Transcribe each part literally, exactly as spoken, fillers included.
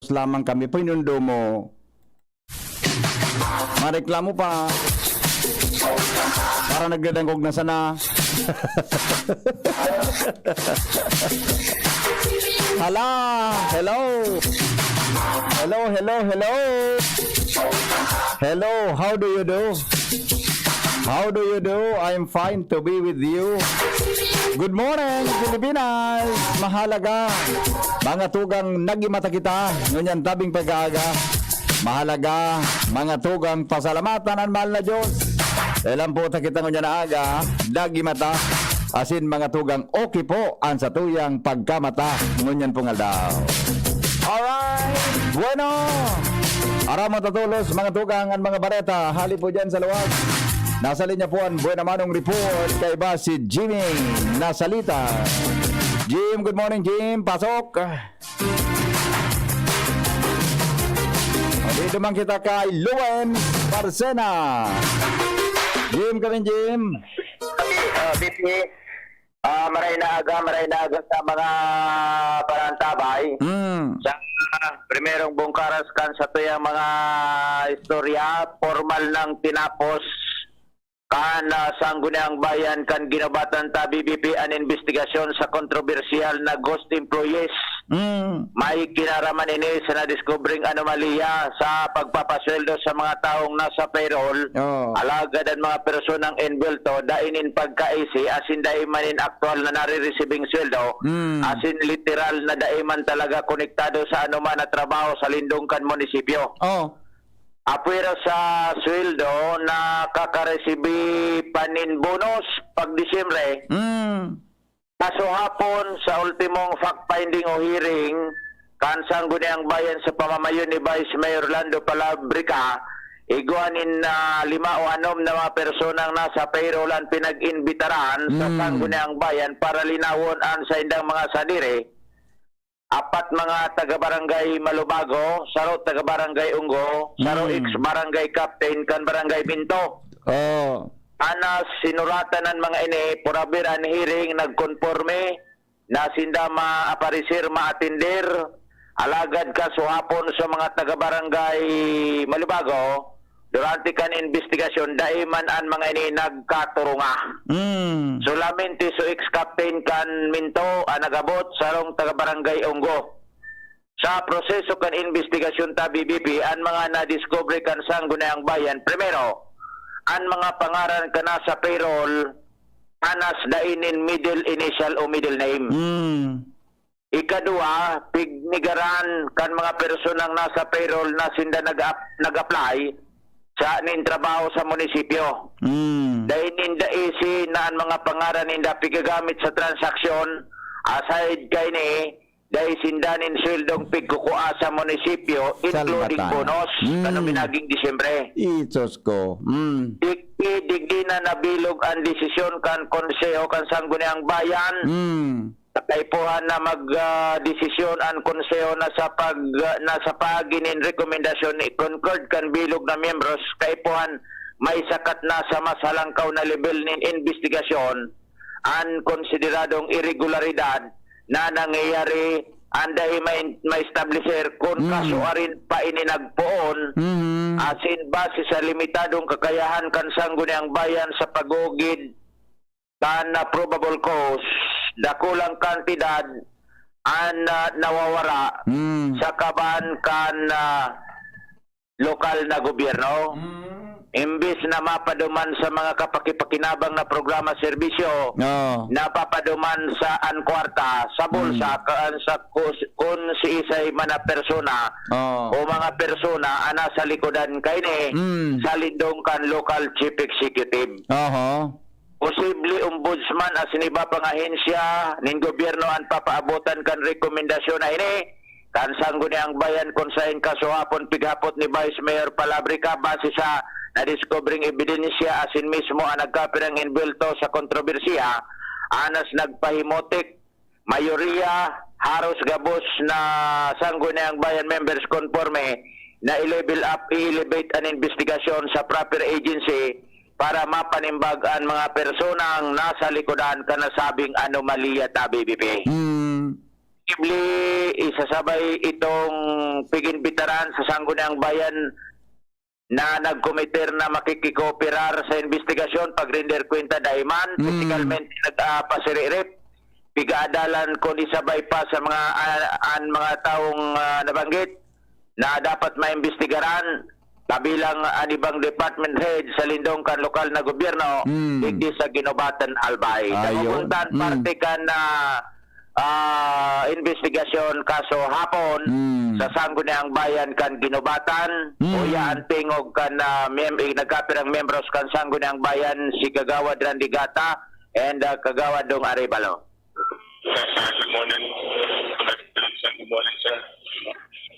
lamang kami. Pinundo mo. Mareklamo pa. Para nagdadangog na sana. Hala! Hello! Hello, hello, hello! Hello, how do you do? How do you do? I'm fine to be with you. Good morning, Pilipinas! Mahalaga, mga tugang nagimata kita, ngunyan tabing pag-aaga. Mahalaga, mga tugang pasalamatan an mahal na Diyos. Kailan po ta kita ngunyan na aga, dagimata, asin mga tugang okay po an satuyang pagkamata ngunyan pong aldaw. Alright, bueno. Aram mo tatulos, mga tugang, an mga bareta, hali po dyan sa luwag. Nasa linya po an Buena Manong Report, kaiba si Jimmy Nasalita. Jim, good morning, Jim. Pasok. Dito man kita kay Luen Barcena. Jim kami, Jim. Ah, B P, ah, maray na aga, maray na aga sa mga parantabay. Hmm. Sa primerong bungkaras kan sa tuyang mga istorya, formal nang tinapos kan ah, Sangguniang Bayan kan ginubatan ta B B P an imbestigasyon sa kontrobersyal na ghost employees. Mm. May kinaraman ini sa nadiskubring anomalya sa pagpapasweldo sa mga taong nasa payroll. Oh. Alagad an mga personang enbelto dai nin pagkaisi asin dai man nin aktual na nare-receiving sweldo. Mm. Asin literal na dai man talaga konektado sa anoman na trabaho sa lindong kan munisipyo. Oh. Apwera sa sweldo, nakakaresibi pa nin bonus pag Disyembre. Mm. Kasuhapon, sa ultimong fact-finding o hearing kan Sangguniang Bayan sa pamamayo ni Vice Mayor Lando Palabrica, igwa nin ah, lima o anom na mga personang nasa payroll an pinag-imbitaran sa Mm. Sangguniang Bayan para linawon an saindang mga sadiri. Apat mga taga-barangay Malubago, saro taga-barangay Unggo, saro Mm. ex-barangay captain kan barangay Minto. Oh. Ana sinuratan an mga ini, purabir an hearing nagkonporme na sinda maapareser, maatender. Alagad kasuhapon sa mga taga-barangay Malubago, durante kan imbestigasyon, dai man an mga ini nagkaturunga. Mm. Solamente so ex-captain kan Minto an nagabot, sarong taga-barangay Unggo. Sa proseso kan imbestigasyon ta B B P, an mga nadiskubre kan Sangguniang Bayan, primero, an mga pangaran kan nasa payroll, anas dai nin middle initial o middle name. Mm. Ikadua, pignigaran kan mga personang nasa payroll na sinda nag-ap- nag-apply sa nin trabaho sa munisipyo. Mm. Dai ninda isi na an mga pangaran ninda pigagamit sa transaksyon, aside kaini, dai sinda nin sweldong pigkukua sa munisipyo, including Salbatan. Bonus, Mm. kan minaging Disyembre. Isos ko. Mm. Digdi, digdi na nabilog an desisyon kan Konseho kan Sangguniang Bayan. Mm. Sa kaipuhan na mag, ah, desisyon an Konseho na sa pag, ah, na sa paagi nin rekomendasyon ni concurred kan bilog na miyembros, kaipuhan may sakat na sa mas halangkaw na lebel nin imbestigasyon an konsideradong iregularidad na nangyayari an dai ma-, ma-estableser kun Mm. kasuarin pa ini nagpoon, Mm. asin base sa limitadong kakayahan kan Sangguniang Bayan sa pag-ugid kan, ah, probable cause, dakulang kantidad an, ah, nawawara Mm. sa kaban kan, ah, lokal na gobyerno. Mm. Imbis na mapaduman sa mga kapakipakinabang na programa serbisyo, Oh. napapaduman sa an kwarta, sa bulsa, Mm. kan sa kus-, kun siisay man na persona Oh. o mga persona ang nasa likodan kaini Mm. sa lindong kan local chief executive. Oho. Posible ombudsman asin iba pang ahensya nin gobyerno an papaabotan kan rekomendasyon na ini kan Sangguniang Bayan, kun saen kasuhapon pighapot ni Vice Mayor Palabrica base sa nadiskobring ebidensya asin mismo an nagkapirang enbelto sa kontrobersiya, anas nagpahimotik mayoriya, haros gabos na Sangguniang Bayan members konporme na i-level up, i-elevate an imbestigasyon sa proper agency para mapanimbag an mga personang nasa likodan kan nasabing anomalya ta, B B P. Mm. posible isasabay itong piginbitaran sa Sangguniang Bayan na nagkomiter na makikikooperar sa imbestigasyon, pag-render kwenta dai man, Mm. pisikal nag, ah, pasiririp, pigaadalan kun isabay pa sa mga, ah, an mga taong, ah, nabanggit na dapat maimbestigaran kabilang an ibang department head sa lindong kan lokal na gobyerno, Mm. digdi sa Guinobatan, Albay. Ayon. Napupuntan Mm. parte kan, ah, ah, imbestigasyon kaso hapon Mm. sa Sangguniang Bayan kan Guinobatan, Mm. uya an tingog kan, ah, mem-, eh, nagkapirang miyembros kan Sangguniang Bayan, si Kagawad Randy Gata and, ah, Kagawad Dong Arevalo. Good morning. Good morning, sir.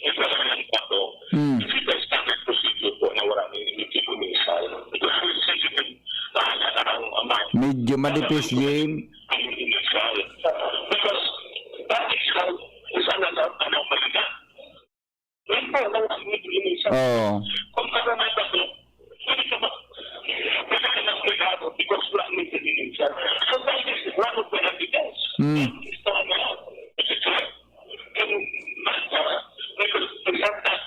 Ito sa mga ito. Mm. If you guys start the procedure po na wala nang immediate initial, ito po yung sensitive, ah, ang amount. Medyo manipis, Jim. Ang initial. Because that is how, is another anomaly na. Hindi, wala nang immediate initial. Oo. Kung para may bago, pwede ka ma-, pwede ka na obligado because wala nang immediate initial. So that is one of the evidence. Mm. Gusto ko na, kasi, and, uh, may present that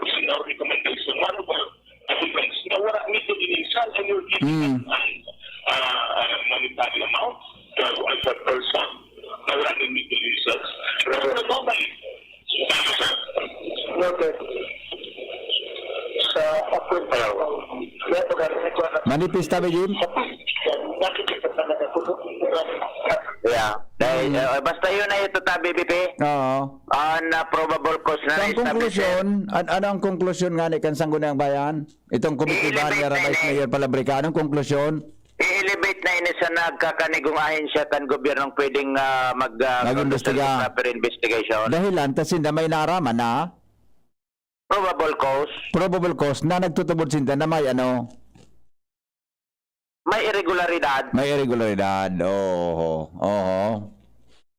in our recommendation, one of our arguments, na wala nang immediate initial and you're giving Mm. an, uh, uh, monetary amount to a person na wala nang immediate initial. Pero normally, Noted. Sa approve. Manipis tabi, Jim? Yeah. Dahil, Mm. eh, basta yun na ito, tabi, B P. Oo. Ang, ah, probable cause na So, ang na-establish, konklusyon, an-, ano ang konklusyon nga ni kan Sangguniang Bayan? Itong komitiba I-elevate ni na Vice ini. Mayor Palabrica, anong konklusyon? I-elevate na ini sa nagkakanigong ahensya kan gobyernong pwedeng, ah, mag, ah, Mag-imbestiga. conduct ng proper investigation. Dahilan, ta sinda may naaraman na Probable cause. Probable cause na nagtutubod sinda na may ano. May irregularidad. May irregularidad. Oo. Oo.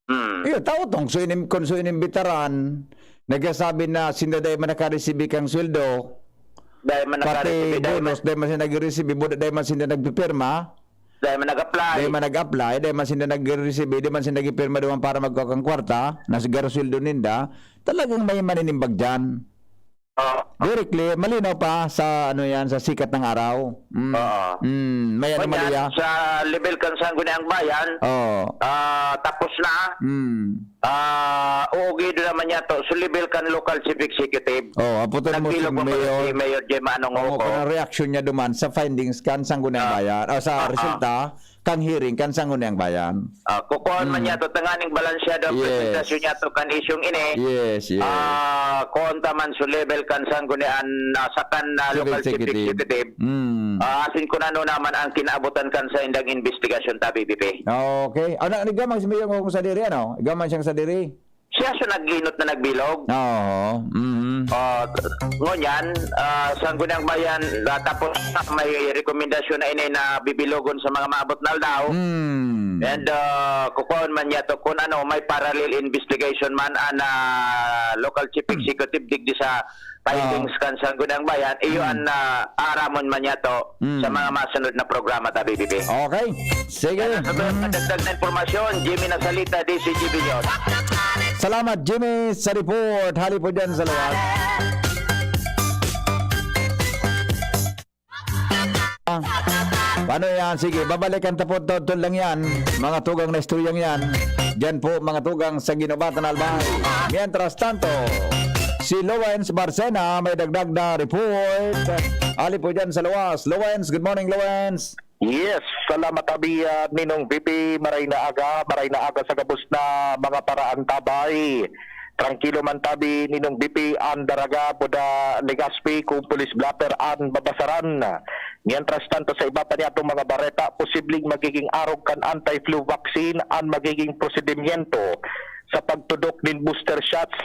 Hmm. Iyo, tao tong so inim-, kung so inimbitaran, nagsasabi na sinda dai man nakaresibi kang sweldo. Dai man Pati nakaresibi, dai man bonus, dai man sinda nagresibi, buda dai man sinda nagpipirma. Dai man nag-apply. Dai man nag-apply, dai man sinda nag-receive, dai man sinda nagpipirma duman para magkua kan kwarta, na siguro sweldo ninda. Talagang may maninimbag diyan. Oo. Very clear, malinaw pa sa ano yan, sa sikat ng araw. Mm. Oo. Mm, may anomalya. Ngunyan, sa level kan Sangguniang Bayan, Oo. ah, tapos na. Mm. Ah, uogido naman niya to. So, level kan local chief executive. Oh, aputon mo si Nagbilog pa ba Mayor. si Mayor Jemma Anong Oo, Oco? Kung ang reaksyon niya duman sa findings kan Sangguniang Ah. Bayan, o sa Ah, ah. resulta kan hearing kan Sangguniang Bayan. Ah, kukuhaan man Mm. niya to, tanganing balansyado ang Yes. presentasyon niya to kan isyung ini. Yes, yes. Ah, kuhaan ta man so level kan Sangguniang, ah, sa kan, ah, Chief local chief Executive. executive. Mm. Ah, asin kun ano naman ang kinaabutan kan sa indang investigasyon ta, B B P. Okay. Ano, ano, gamang si Mayor kung sa diri, ano? Gamang siyang sa diri? Siya sa nagginot na nagbilog. Oo. Mm. Ah, ngunyan, ah, Sangguniang Bayan, ah, tapos na may rekomendasyon na ini na bibilogon sa mga maabot na aldaw. Mm. And, ah, kukuhaon man niya to kung ano, may parallel investigation man, ah, na local chief Mm. executive digdi sa findings Ah. kan Sangguniang Bayan, iyo Mm. an, ah, aaramon man niya to Mm. sa mga masunod na programa ta, B B P. Okay. Sige. Sa Mm. dagdag na impormasyon, Jimmy Nasalita, D C G B News. Salamat, Jimmy, sa report. Hali po dyan sa luwas. Ah, paano yan? Sige, babalikan ta po, totoo lang yan. Mga tugang na istoryang yan. Diyan po, mga tugang sa Guinobatan, Albay. Mientras tanto, si Lawrence Barcena may dagdag na report. Ali po dyan sa luwas. Lawrence, good morning, Lawrence. Yes, salamat, Abi, ah, Ninong V P. Maray na aga, maray na aga sa gabos na mga paraantabay. Trangkilo man tabi, Ninong V P, an Daraga, Buda, Legazpi, kung police blotter an babasaran. Mientras tanto, sa iba pa niyatong mga bareta, posibleng magiging arog kan anti-flu vaccine an magiging prosedimyento sa pagtudok nin booster shots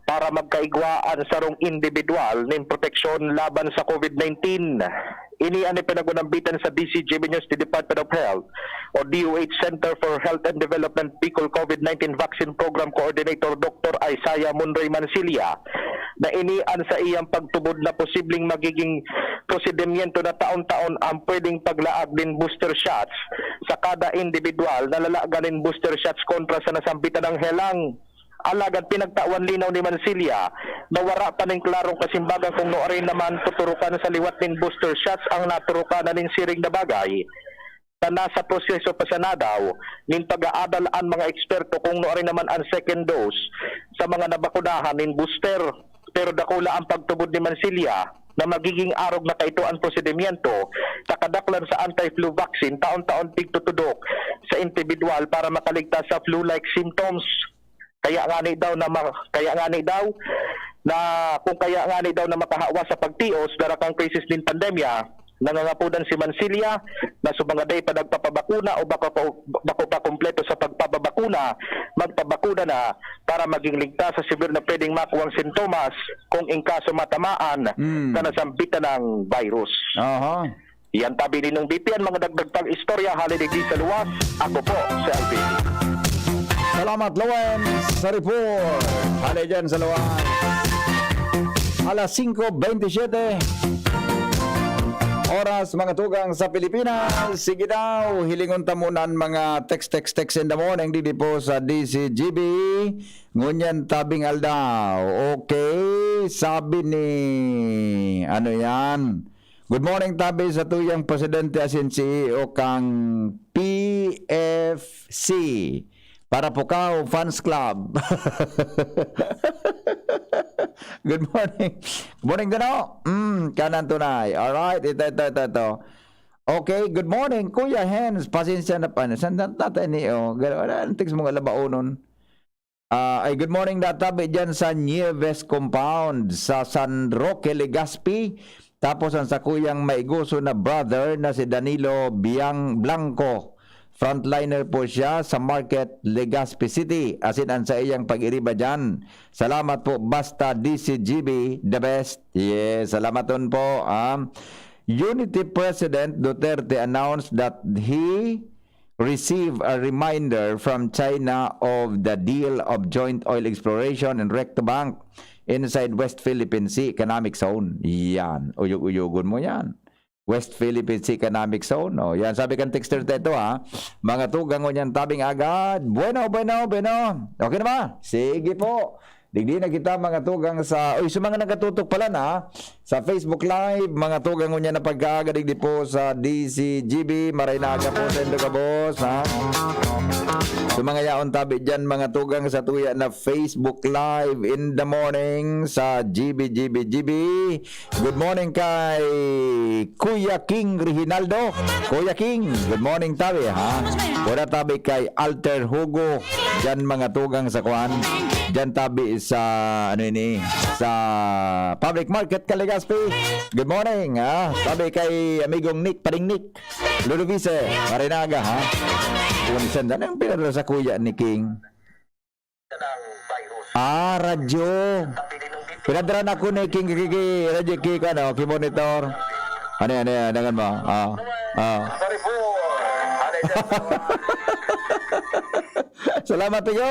para magkaigwa an sarong indibidwal nin proteksyon laban sa COVID nineteen. Ini an ipinagunambitan sa D C G B News ni Department of Health o D O H Center for Health and Development Bicol COVID nineteen Vaccine Program Coordinator Doctor Isaiah Monroy Mansilla, na ini an saiyang pagtubod na posibleng magiging prosedimyento na taon-taon ang pwedeng paglaag nin booster shots sa kada indibidwal na lalagan nin booster shots kontra sa nasambitan na helang. Alagad pinagtawan linaw ni Mansilla na wara pa nin klarong kasimbagan kung nuarin naman tuturukan sa liwat nin booster shots ang naturukan na nin siring na bagay. Na nasa proseso pa sana daw nin pag-aadal an mga eksperto kung nuarin naman an second dose sa mga nabakunahan nin booster. Pero dakula ang pagtubod ni Mansilla na magiging arog na kaito an prosedimyento sa kadaklan sa anti-flu vaccine taon-taon pigtutudok sa indibidwal para makaligtas sa flu-like symptoms. Kaya ngani daw na ma-, kaya ngani daw na kung kaya ngani daw na makahawa sa pagtios, dara kan krisis nin pandemya, nangangapodan si Mansilla na sa mga dai pa nagpapabakuna o bako pa, bako pa kompleto sa pagpapabakuna, magpabakuna na para maging ligtas sa severe na pwedeng makuwang sintomas kung in kaso matamaan Mm. sa nasambitan ng virus. Aha. Yan tabi ninong B P N, mga dagdag pang istorya, hali digdi sa luwas. Ako po si Alvin. Salamat, Lowen, sa report. Hali dyan sa luwas. Alas singko bentisiete. Oras, mga tugang sa Pilipinas. Sige daw, hilingon ta muna an mga text, text, text in the morning. Didi po sa D C G B. Ngunyan tabing aldaw. Okay, sabi ni, ano yan? Good morning, tabi sa tuyang presidente asin C E O kang P F C. Para Pukaw Fans Club. Good morning. Morning, Dano. Mm, kanan tunay. Alright, ito, ito, ito, ito. Okay, good morning, Kuya Hens. Pasensya na pa. Saan na tatay ni, oh? Gano'n, ano, ang text mong alabaonon? Ah, ay, good morning, natabi dyan sa Nieves Compound, sa San Roque, Legazpi. Tapos ang sakuyang maigoso na brother na si Danilo Biang Blanco. Frontliner po siya sa Market, Legazpi City. Asin ang sa iyang pag-iriba dyan. Salamat po, basta D C G B, the best. Yes, salamat po. Ah. Unity President Duterte announced that he receive a reminder from China of the deal of joint oil exploration and Recto Bank inside West Philippine Sea Economic Zone. Yan. Uyog-uyogon mo yan. West Philippine Sea Economic Zone. Oh, yan. Sabi kan texter ta ito, ha. Mga tugang, ngunyan tabing agad. Bueno, bueno, bueno. Okay na ba? Sige po. Digdi na kita, mga tugang, sa, uy, sa mga nagatutok pala na, sa Facebook Live, mga tugang, ngunyan na pagkaaga, digdi po sa D C G B, maray na aga po sa indo gabos, ha? Sa mga yaon tabi dyan, mga tugang, sa tuya na Facebook Live in the morning, sa G B, G B, G B. Good morning kay Kuya King Reginaldo. Kuya King, good morning tabi, ha? Wala tabi kay Alter Hugo. Diyan mga tugang sa kuan. Diyan tabi sa, ano ini, sa Public Market, Legazpi. Good morning, ha? Tabi kay amigong Nick, Pading Nick. Lolo Vice, marinaga, ha? Kung saan, anong pinadala sa kuya ni King? Ah, radyo. Pinadara na ko ni King, King, King, radyo, King, ano, King Monitor. Ano yan, ano yan, dangan mo? Ah, ah. Salamat, Tigo.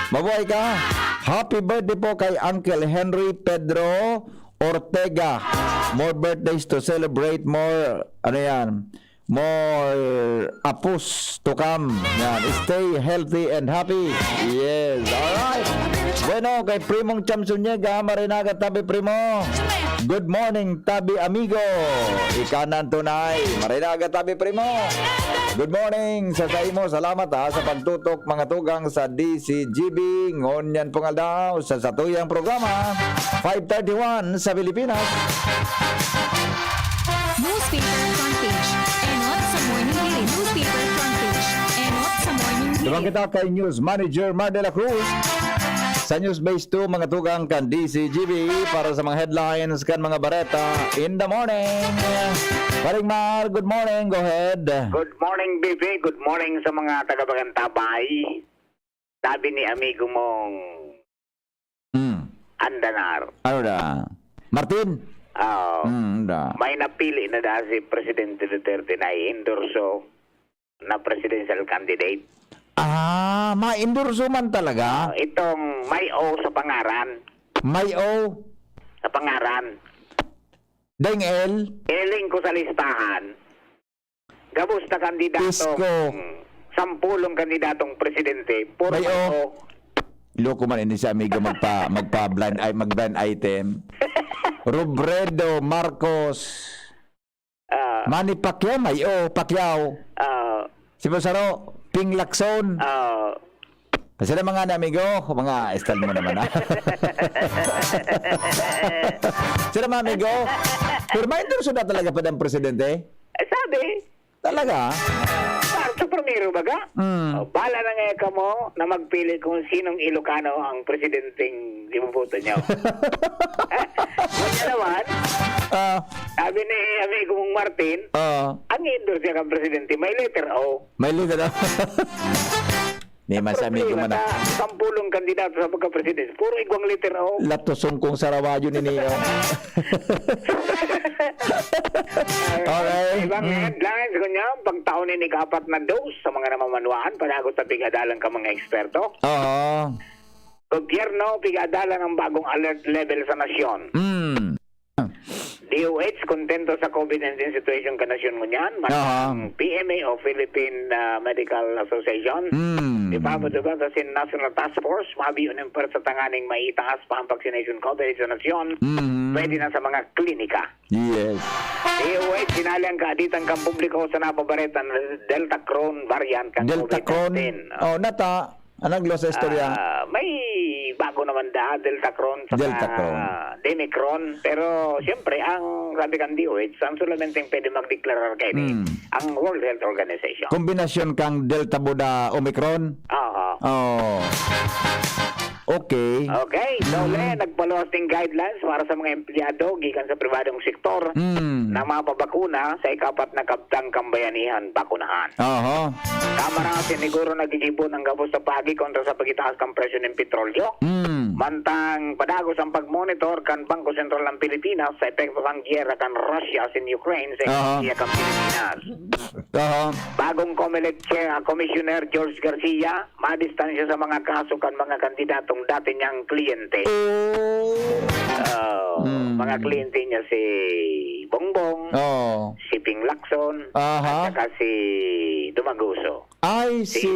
Mabuhay ka. Happy birthday po kay Uncle Henry Pedro Ortega. More birthdays to celebrate, more, ano yan, more apos to come. Yan. Stay healthy and happy. Yes. Alright. Bueno, kay Primong Cham Zuniga, marinaga tabi, Primo. Good morning, tabi, amigo. Ikanan tunay. Marinaga tabi, Primo. Good morning sa saimo. Salamat, ha, sa pagtutok, mga tugang, sa D C G B. Ngunyan pong aldaw sa satuyang programa, five thirty-one sa Pilipinas. Newspaper front page. Enot sa Morning Hirit. Newspaper front page. Enot sa Morning Hirit. Duman kita kay News Manager Mar de la Cruz sa News Base two, mga tugang kan D C G B para sa mga headlines kan mga bareta in the morning. Paring Mar, good morning. Go ahead. Good morning, B B. Good morning sa mga taga-Bagantabay. Sabi ni amigo mong Mm. Andanar. Ano na? Martin? Oo. Mm, da. May napili na da si Presidente Duterte na i-endorso na presidential candidate. Ah, ma-endorso man talaga? Ah, itong may O sa pangaran. May O? Sa pangaran. Deng L? Iling ko sa listahan. Gabos na kandidato. Isko. Hmm. Sampulong kandidatong presidente. Puro May, oh. Loko man ini si amigo magpa-, magpa-blind i-, mag-blind item. Robredo, Marcos. Ah. Manny Pacquiao, may, oh, Pacquiao. Ah. Si Bosaro, Ping Lacson. Ah. Sila mga na, amigo, mga style mo naman, ah. Sila mga amigo, pero may endorso na talaga pa ng presidente? Eh, sabi. Talaga? Sa, sa primero, baga? Mm. O, bala na nga kamo na magpili kung sinong Ilocano ang presidenteng iboboto nyo. Kanya naman, Ah. sabi ni amigo mong Martin, Ah. ang endorse niya kang presidente, may letter O. May letter O. Ni mas amigo man na. Sampulong kandidato sa pagka-presidente. Puro igwang letter O. Latosong kong sarawayo ni Neo. Okay. Ibang Mm. headlines, kunya, pagtaon nin ikapat na dose sa mga namamanwaan, panagot sa pigadalan ka mga eksperto. Oo. Gobyerno, pigadalan ang bagong alert level sa nasyon. Mm. D O H, kontento sa COVID nineteen situation kan nasyon ngunyan. Aha. Ang P M A o Philippine, ah, Medical Association. Hmm. Di ba, di ba, sa sin National Task Force, mabi unin pwersa tanganing maitaas pa ang vaccination coverage sa nasyon. Hmm. Pwede na sa mga klinika. Yes. D O H, sinali ang kaaditan kan publiko sa napabareta na Delta Cron variant kan Delta Cron? COVID nineteen. Oh, nata, Anong law sa istorya? Ah, may bago naman da, Deltacron, saka Deltacron. Demicron. Pero, siyempre, ang sabi kan D O H, ang solamente pwede magdeklarar kaini, Hmm. ang World Health Organization. Kombinasyon kang Delta Buda Omicron? Oo. Oh. Okay. Okay. So, Mhm. Len, nagpaluwas ning guidelines para sa mga empleyado gikan sa pribadong sektor Hmm. na mapabakuna sa ikapat na kabtang kambayanihan bakunahan. Oho. Kamara, siniguro naggigibo nin gabos na paagi kontra sa pagitaas kan presyo nin petrolyo. Mm. Mantang padagos ang pagmonitor kan Bangko Sentral ng Pilipinas sa epekto kan giyera kan Russia asin Ukraine sa Aha. ekonomiya kan Pilipinas. Aha. Bagong Comelec Chair, ah, Commissioner George Garcia, madistansya sa mga kaso kan mga kandidatong dati niyang kliyente. Oh. Ah, Mm. mga kliyente niya si Bongbong, Oo. si Ping Lacson, Aha. at saka si Dumaguso. Ay, Si si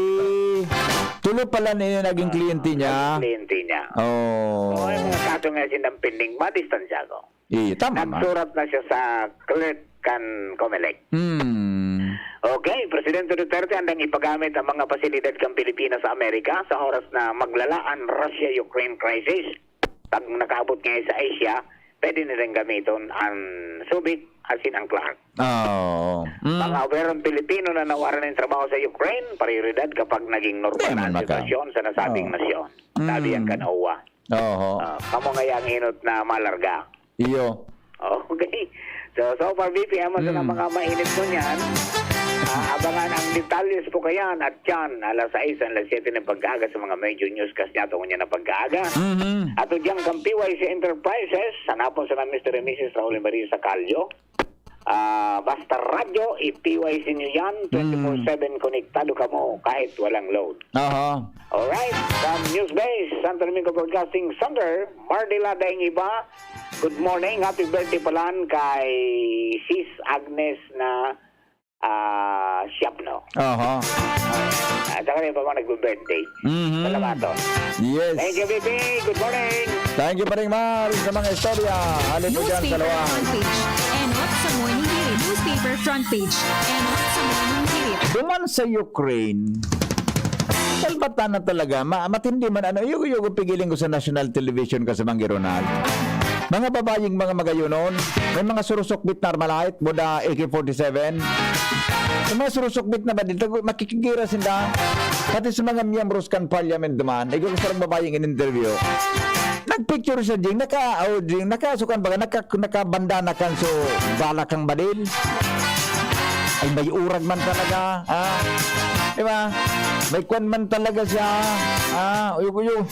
Tulo pala na yun naging Ah, kliyente niya. naging kliyente niya. Oh. So, yung mga kaso nga sindang pending, madistansya ko. Iyo, tama man. Nagsurat na siya sa clerk kan Comelec. Hmm. Okay, Presidente Duterte, andang ipagamit ang mga pasilidad kan Pilipinas sa Amerika sa oras na maglala an Russia-Ukraine crisis. Pag nakaabot ngayon sa Asia, pwede na rin gamiton ang Subic asin ang Clark. Oo. Mm. Mga obrerong Pilipino na nawaran ng trabaho sa Ukraine, prioridad kapag naging normal Kaya na man ang maka- sitwasyon sa nasabing Oo. nasyon. Sabi Mm. ang kan O W A. Oho. Ah, kamo nga yang inot na malarga. Iyo. Okay. So, so far, B P M, sa Mm. mga mainit mo niyan, ah, abangan ang detalles po kayan at yan, alas sais, alas siyete ng pag-aga sa mga major newscast niya, tungo niya na pag-aga. Mhm. At diyan kang P Y C Enterprises, hanapon sa Mister and Missus Raul and Maria Sacalio. Ah, basta radyo, i-P Y C nyo yan, Mm. twenty-four seven konektado kamo kahit walang load. Aha. Alright, from Newsbase, Santo Domingo Broadcasting Center, Mardila Daing Iba, good morning, happy birthday palan kay Sis Agnes na, ah, Siabno. Aha. Ah, at saka yung pa mga nagbe-birthday. Mhm. Salamaton. Yes. Thank you, B P. Good morning. Thank you, Paring Mar, sa mga istorya. Hali po dyan sa Newspaper luwang. Front page. Enot sa Morning Hirit. Newspaper front page. Enot sa Morning Hirit. Duman sa Ukraine, salbatan na talaga. Ma-, matindi man ano, yugo-yugo pigiling ko sa national television ka sa Manggi Ronald. Mga babayeng mga magayonon, may mga surusukbit na Armalite, Buda A K forty-seven. May mga surusukbit na ba dito? Makikigira sinda. Pati sa mga miyembros kan parliament duman, ikaw sa sarong babayeng in-interview. Nagpicture siya, Jing. Naka, oh, Jing, nakasukan baga, naka, nakabandana kan so, bala kang badil. Ay, may urag man talaga, ah. Di ba? May kwan man talaga siya, ah, uyo-uyo.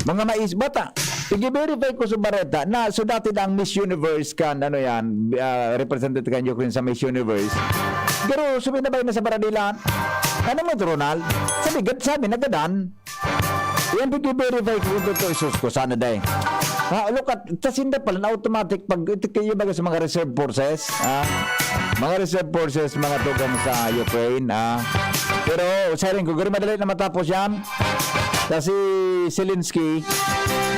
Mga mais, bata. Pigi-verify ko sa bareta na so dati na ang Miss Universe kan, ano yan, ah, representative kan Ukraine sa Miss Universe. Pero suminabay na sa baradilan. Ano mo, Ronald? Sabi, gad-, sabi, nagadan. Yan, pigi-verify ko kung totoo, isus ko, sana day. Ha, look at, ta sinda pala na automatic pag ito kayo baga sa mga reserve forces, ah. Mga reserve forces, mga tugang sa Ukraine, ah. Pero, siring ko, gari madali na matapos yan. Kasi Zelensky,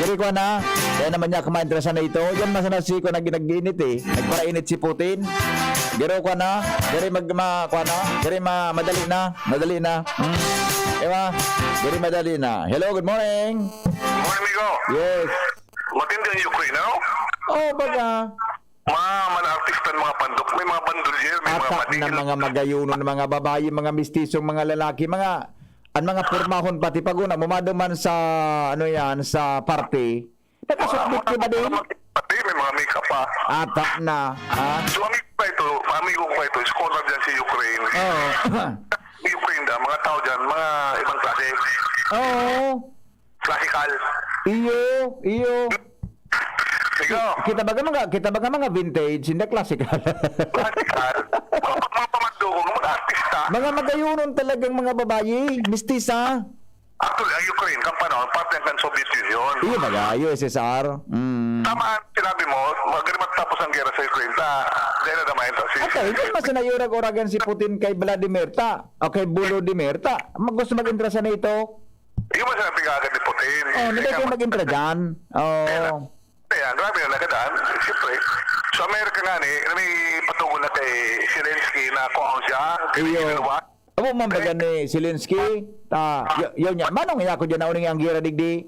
gari ko na, kaya naman niya kumain sa NATO. Yan masana si ko nag-, nag-init eh. Nagparainit si Putin. Gari ko na, gari mag-, ma-, kuha na, gari ma-, madali na, madali na. Hmm. Diba? Gari madali na. Hello, good morning. Morning, amigo. Yes. Matindi ang Ukraine, ano? Oh, baga. Mga, mga artista, mga pandok, may mga bandolier, may mga Atak na madil. Mga magayunon, mga babayi, mga mistisong, mga lalaki, mga, ang mga pormahon pati pag una, mumado man sa, ano yan, sa party. Nakasukbit Mga, ka ba din? mga, pati may mga makeup pa. Ata na, ha? So, amigo pa ito, amigo ko pa ito, scholar dyan sa Ukraine. Oo. Sa Ukraine da, mga tao dyan, mga ibang klase. Oo. Classical. Iyo, iyo. Ikaw, Kita ba ka mga, kita ba ka mga vintage, hindi classical? Classical. Mga, mga pamandukong, mga artista. Mga magayunon talagang mga babayi, mistisa. Actually, ang Ukraine, kan panahon, parte yan kan Soviet Union. Iyo baga, U S S R. Mm. Tama ang sinabi mo, magaling matapos ang gera sa Ukraine, ta, dahil na naman ito si At hindi mas nayurag-uragan si Putin kay Vladimir ta, o kay Volodymyr ta. Mag-, gusto mag-intra sa NATO. Yung mas sinabi ka agad ni Putin. Oh, hindi Kaya kayo mag-intra dyan. Oh. Kaya, grabe na nagadan. Siyempre, sa Amerika nga ni, may patugon na kay Zelensky na kung siya, kay Iyo. Ginagawa. Amo man baga ni Zelensky, ta, y-, yun niya. Manong iya ko dyan na uning ang gira digdi.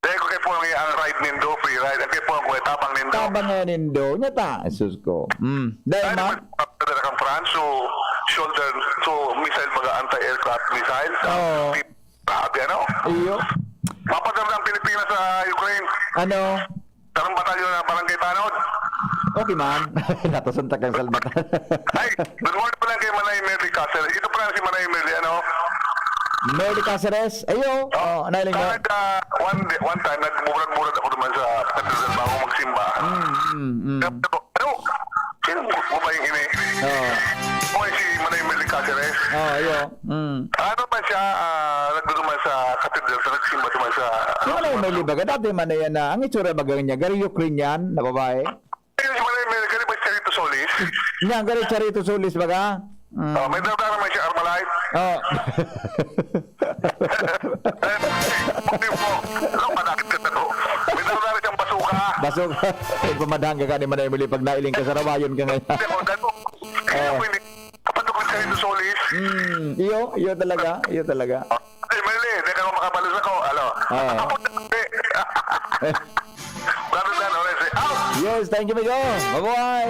Dahil ko kay Paul nga ang ride nindo, free ride. Ang kay Paul ko, tabang nindo. Tabang nga nindo. Nya ta, sus ko. Mm. Dahil Dahil ma? naman, pagdala kang France, so, shoulder, so, missile, mga anti-aircraft missile. Oo. Grabe, ano? Iyo. Mapadala ang Pilipinas sa Ukraine. Ano? Sarang batalyon na barangay tanod. Okay man. Natasuntak ang salbatan. Ay, good morning pala kay Manay Merly Cáceres. Ito pala si Manay Merly, ano? Merly Cáceres? Ayo. Oh, nailing mo. Talaga, one day, one time, nagmurag-murag ako naman sa Cathedral bago magsimba. Mm, mm, mm. Sabi ko, "Ano? Sino mo ba yung ini?" Oo. Okay, si Manay Merly Cáceres. Oh, ayo. Mm. Ano man siya, ah, nagduduman sa Cathedral, sa nagsimba naman sa Si Manay Merly baga, dati man na yan na, ang itsura baga niya, gari Ukrainian na babae? Ayun, si Manay Merly, gari ba Charito Solis? Niya, gari Charito Solis baga? Mm. Oh, may dala naman siya, Armalite. Oh. Hindi po. Ano, manakit ka na to? May dala naman siyang basuka. Basuka. Ipamadaan ka ka ni Manay Merly pag nailing ka sa rawayon ka ngayon. Hindi po, dalo. Kaya Oh. po, hindi. Kapag ako sa Rizal Solis. Hmm, iyo, iyo talaga, iyo talaga. Ay, Merly, hindi ka makabalos ako. Alo? Oo. Ako, hindi. Brother Dan, always say, out! Yes, thank you, Migo. Mabuhay!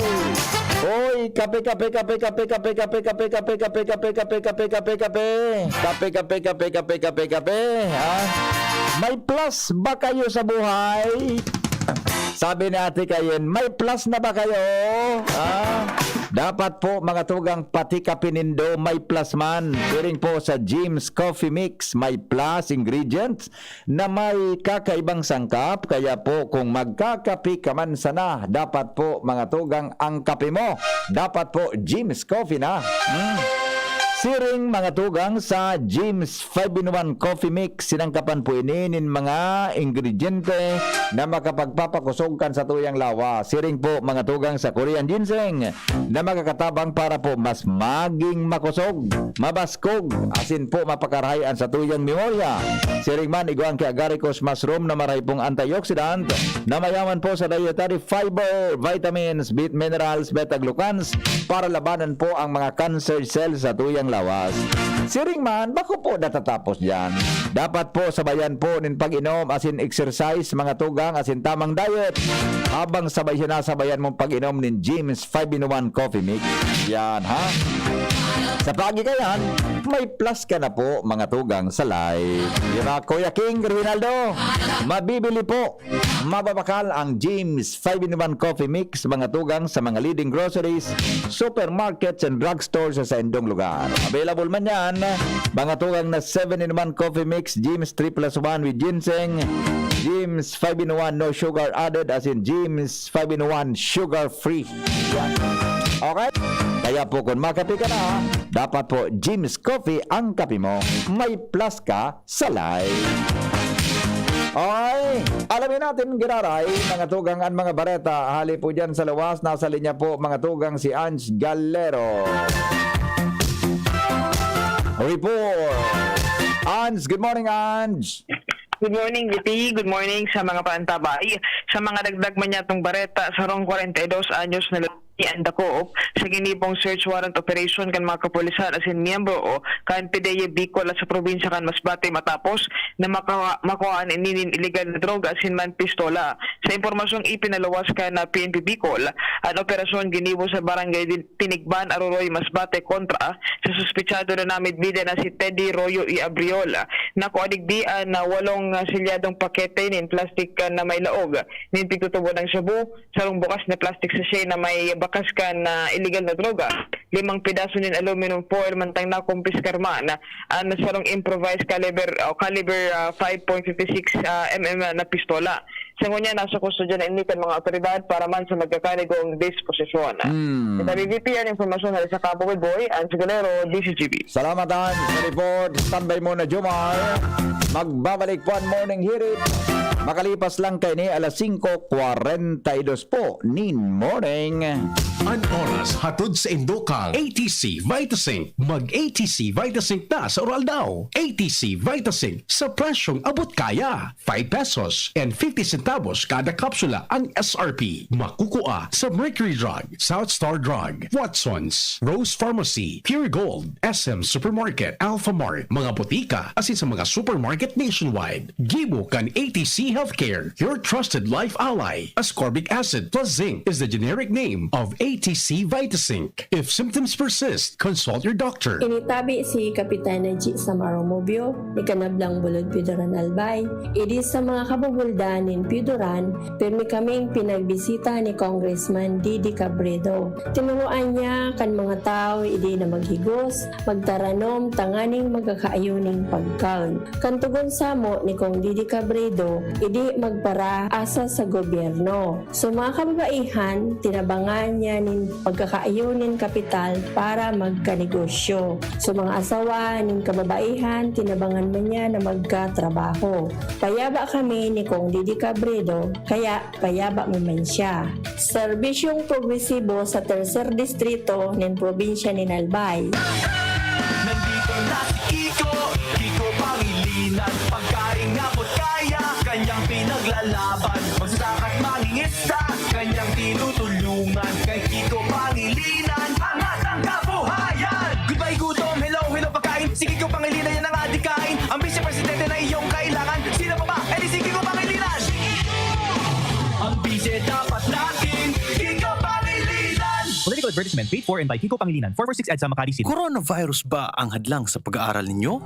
Oy, kape, kape, kape, kape, kape, kape, kape, kape, kape, kape, kape, kape, kape, kape. Kape, kape, kape, kape, kape, kape, ha? May plus ba kayo sa buhay? Sabi ni Ate Kayen, "May plus na ba kayo?" Ah, dapat po, mga tugang, pati kape nindo may plus man. Siring po sa Jim's Coffee Mix, may plus ingredients na may kakaibang sangkap. Kaya po, kung magkakape ka man sana, dapat po, mga tugang, ang kape mo, dapat po, Jim's Coffee na. Mm. Siring, mga tugang, sa Jim's five-in-one Coffee Mix, sinangkapan po ini nin mga ingrediente na makapagpapakosog kan satuyang lawas. Siring po, mga tugang, sa Korean ginseng na makakatabang para po mas maging makosog, mabaskog, asin po mapakarahay an satuyang memorya. Siring man, igwa ang ki agaricus mushroom na marahay pong antioxidant na mayaman po sa dietary fiber, vitamins, bit-, minerals, beta-glucans para labanan po ang mga cancer cells sa tuyang lawas. Siring man, bako po natatapos diyan. Dapat po sabayan po nin pag-inom asin exercise, mga tugang, asin tamang diet. Habang sabay sinasabayan mong pag-inom nin Jim's five-in-one Coffee Mix. Yan, ha? Sa pagi ka yan, may plus ka na po, mga tugang, sa life. Di ba, Kuya King Rinaldo? Mabibili po, mababakal ang Jim's five-in-one Coffee Mix, mga tugang, sa mga leading groceries, supermarkets, and drugstores sa saindong lugar. Available man yan, mga tugang, na seven-in-one Coffee Mix, Jim's three plus one with ginseng, Jim's five-in-one, no sugar added, asin Jim's five-in-one, sugar free. Okay? Kaya po, kung makape ka na, dapat po Jim's Coffee ang kape mo. May plus ka sa life. Ay, alamin natin, giraray, mga tugang, an mga bareta. Hali po dyan sa luwas, nasa linya po, mga tugang, si Ange Galero. Report. Ange, good morning, Ange. Good morning, G P. Good morning sa mga paantabay. Sa mga dagdag manyatong bareta, sarong kwarenta y dos anyos na lalaki ang dakop sa ginibong search warrant operation kan mga kapulisan asin miyembro kan P D E A Bicol sa probinsya kan Masbate matapos na makawa, makuhaan ini nin iligal na droga asin man pistola. Sa impormasyong ipinaluwas kan P N P Bicol, an operasyon ginibo sa barangay Tinigban, Aroroy, Masbate kontra sa suspitsado na namidbida na si Teddy Royo y Abriol. Nakua digdi an walong silyadong pakete nin plastik na may laog nin pigtutubo ng shabu, sarong bukas na plastic sachet na may bakas kan iligal na droga, limang pedaso nin aluminum foil, mantang nakumpiskar man an sarong improvised caliber o caliber five point five six mm na pistola. Sa ngunyan, nasa kustodya na ini kan mga awtoridad para man sa magkakanigong disposisyon. Hmm. Sa B B P, an impormasyon na sa Cabo Boy, Ange Galero, D Z G B. Salamat, Ange, sa report. Standby muna, Jomar. Magbabalik po an Morning Hirit. Makalipas lang kaini alas singko kwarenta y dos po nin morning. An oras hatod sa indo kang A T C Vitasync. Mag A T C Vitasync na sa Uraldaw. A T C Vitasync sa presyong abot kaya. Five pesos and fifty centavos kada kapsula ang S R P. Makukua sa Mercury Drug, South Star Drug, Watson's, Rose Pharmacy, Pure Gold, S M Supermarket, Alphamart, mga botika, asin sa mga supermarket nationwide. Gibo kan A T C Healthcare, your trusted life ally. Ascorbic acid plus zinc is the generic name of A T C Vitasync. If symptoms persist, consult your doctor. Initabi si Kapitan Najee Samaro Mobio, ni Kanablang Bulod Pidoran Albay. Idi sa mga kabubuldan nin Pidoran, pirmi kaming pinagbisita ni Congressman Didi Cabredo. Tinuroan niya kan mga tawo idi na maghigos, magtaranom tanganing magkakaayo nin pagkaon. Kan tugon samo ni Cong Didi Cabredo, idi magparaasa sa gobyerno. So, mga kababaihan, tinabangan niya nin pagkakaayo nin kapital para magkanegosyo. So, mga asawa nin kababaihan, tinabangan man niya na magkatrabaho. Payaba kami ni Cong Didi Cabredo, kaya payaba mi man siya. Serbisyong progresibo sa tercer distrito nin probinsya nin Albay. Nandito na si Kiko, Kiko Pangilinan. Pagkain na po kaya, kanyang pinaglalaban. Magsasaka at mangingista, kanyang tinutulungan. Kay Kiko Pangilinan, angat ang kabuhayan. Goodbye gutom, hello, hello pagkain. Si Kiko Pangilinan, yan ang adikain. Ang Vice Presidente na iyong kailangan. Sino pa ba? Eh di si Kiko Pangilinan. Ang Vice dapat natin, Kiko Pangilinan. Political advertisement paid for and by Kiko Pangilinan, former six EDSA Makati City. Coronavirus ba ang hadlang sa pag-aaral ninyo?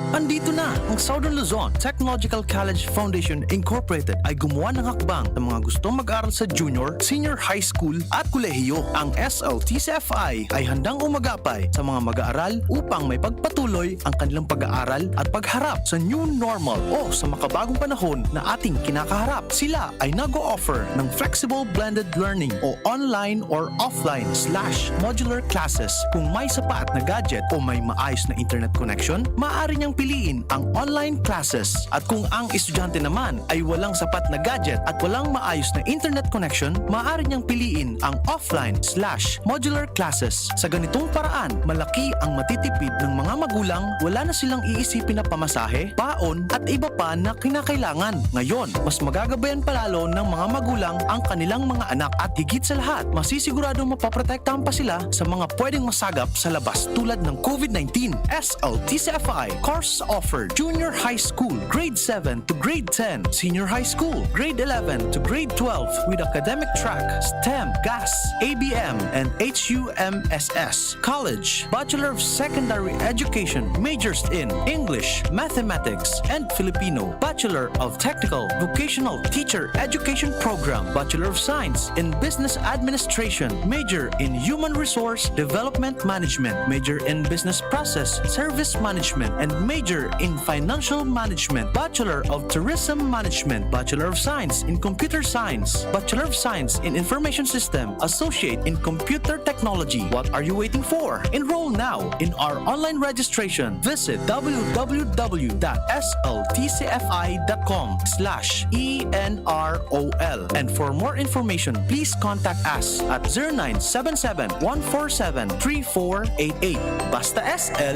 Andito na! Ang Southern Luzon Technological College Foundation Incorporated ay gumawa ng hakbang sa mga gustong mag-aral sa junior, senior high school at kolehiyo. Ang S L T C F I ay handang umagapay sa mga mag-aaral upang maipagpatuloy ang kanilang pag-aaral at pagharap sa new normal o sa makabagong panahon na ating kinakaharap. Sila ay nag-o-offer ng flexible blended learning o online or offline slash modular classes. Kung may sapat na gadget o may maayos na internet connection, maaari niyang piliin ang online classes. At kung ang estudyante naman ay walang sapat na gadget at walang maayos na internet connection, maaari niyang piliin ang offline slash modular classes. Sa ganitong paraan, malaki ang matitipid ng mga magulang, wala na silang iisipin na pamasahe, baon, at iba pa na kinakailangan. Ngayon, mas magagabayan pa lalo ng mga magulang ang kanilang mga anak at higit sa lahat, masisiguradong mapoprotektahan pa sila sa mga pwedeng masagap sa labas tulad ng COVID nineteen. S L T C F I course offered: Junior High School, Grade seven to Grade ten, Senior High School, Grade eleven to Grade twelve with academic track, STEM, GAS, A B M, and H U M S S. College, Bachelor of Secondary Education, majors in English, Mathematics, and Filipino, Bachelor of Technical Vocational Teacher Education Program, Bachelor of Science in Business Administration, major in in Human Resource Development Management, major in Business Process Service Management, and major in Financial Management, Bachelor of Tourism Management, Bachelor of Science in Computer Science, Bachelor of Science in Information System, Associate in Computer Technology. What are you waiting for? Enroll now in our online registration. Visit w w w dot s l t c f i dot com slash e n r o l. And for more information, please contact us at zero nine seven seven, one four seven, three four eight eight. Basta S L,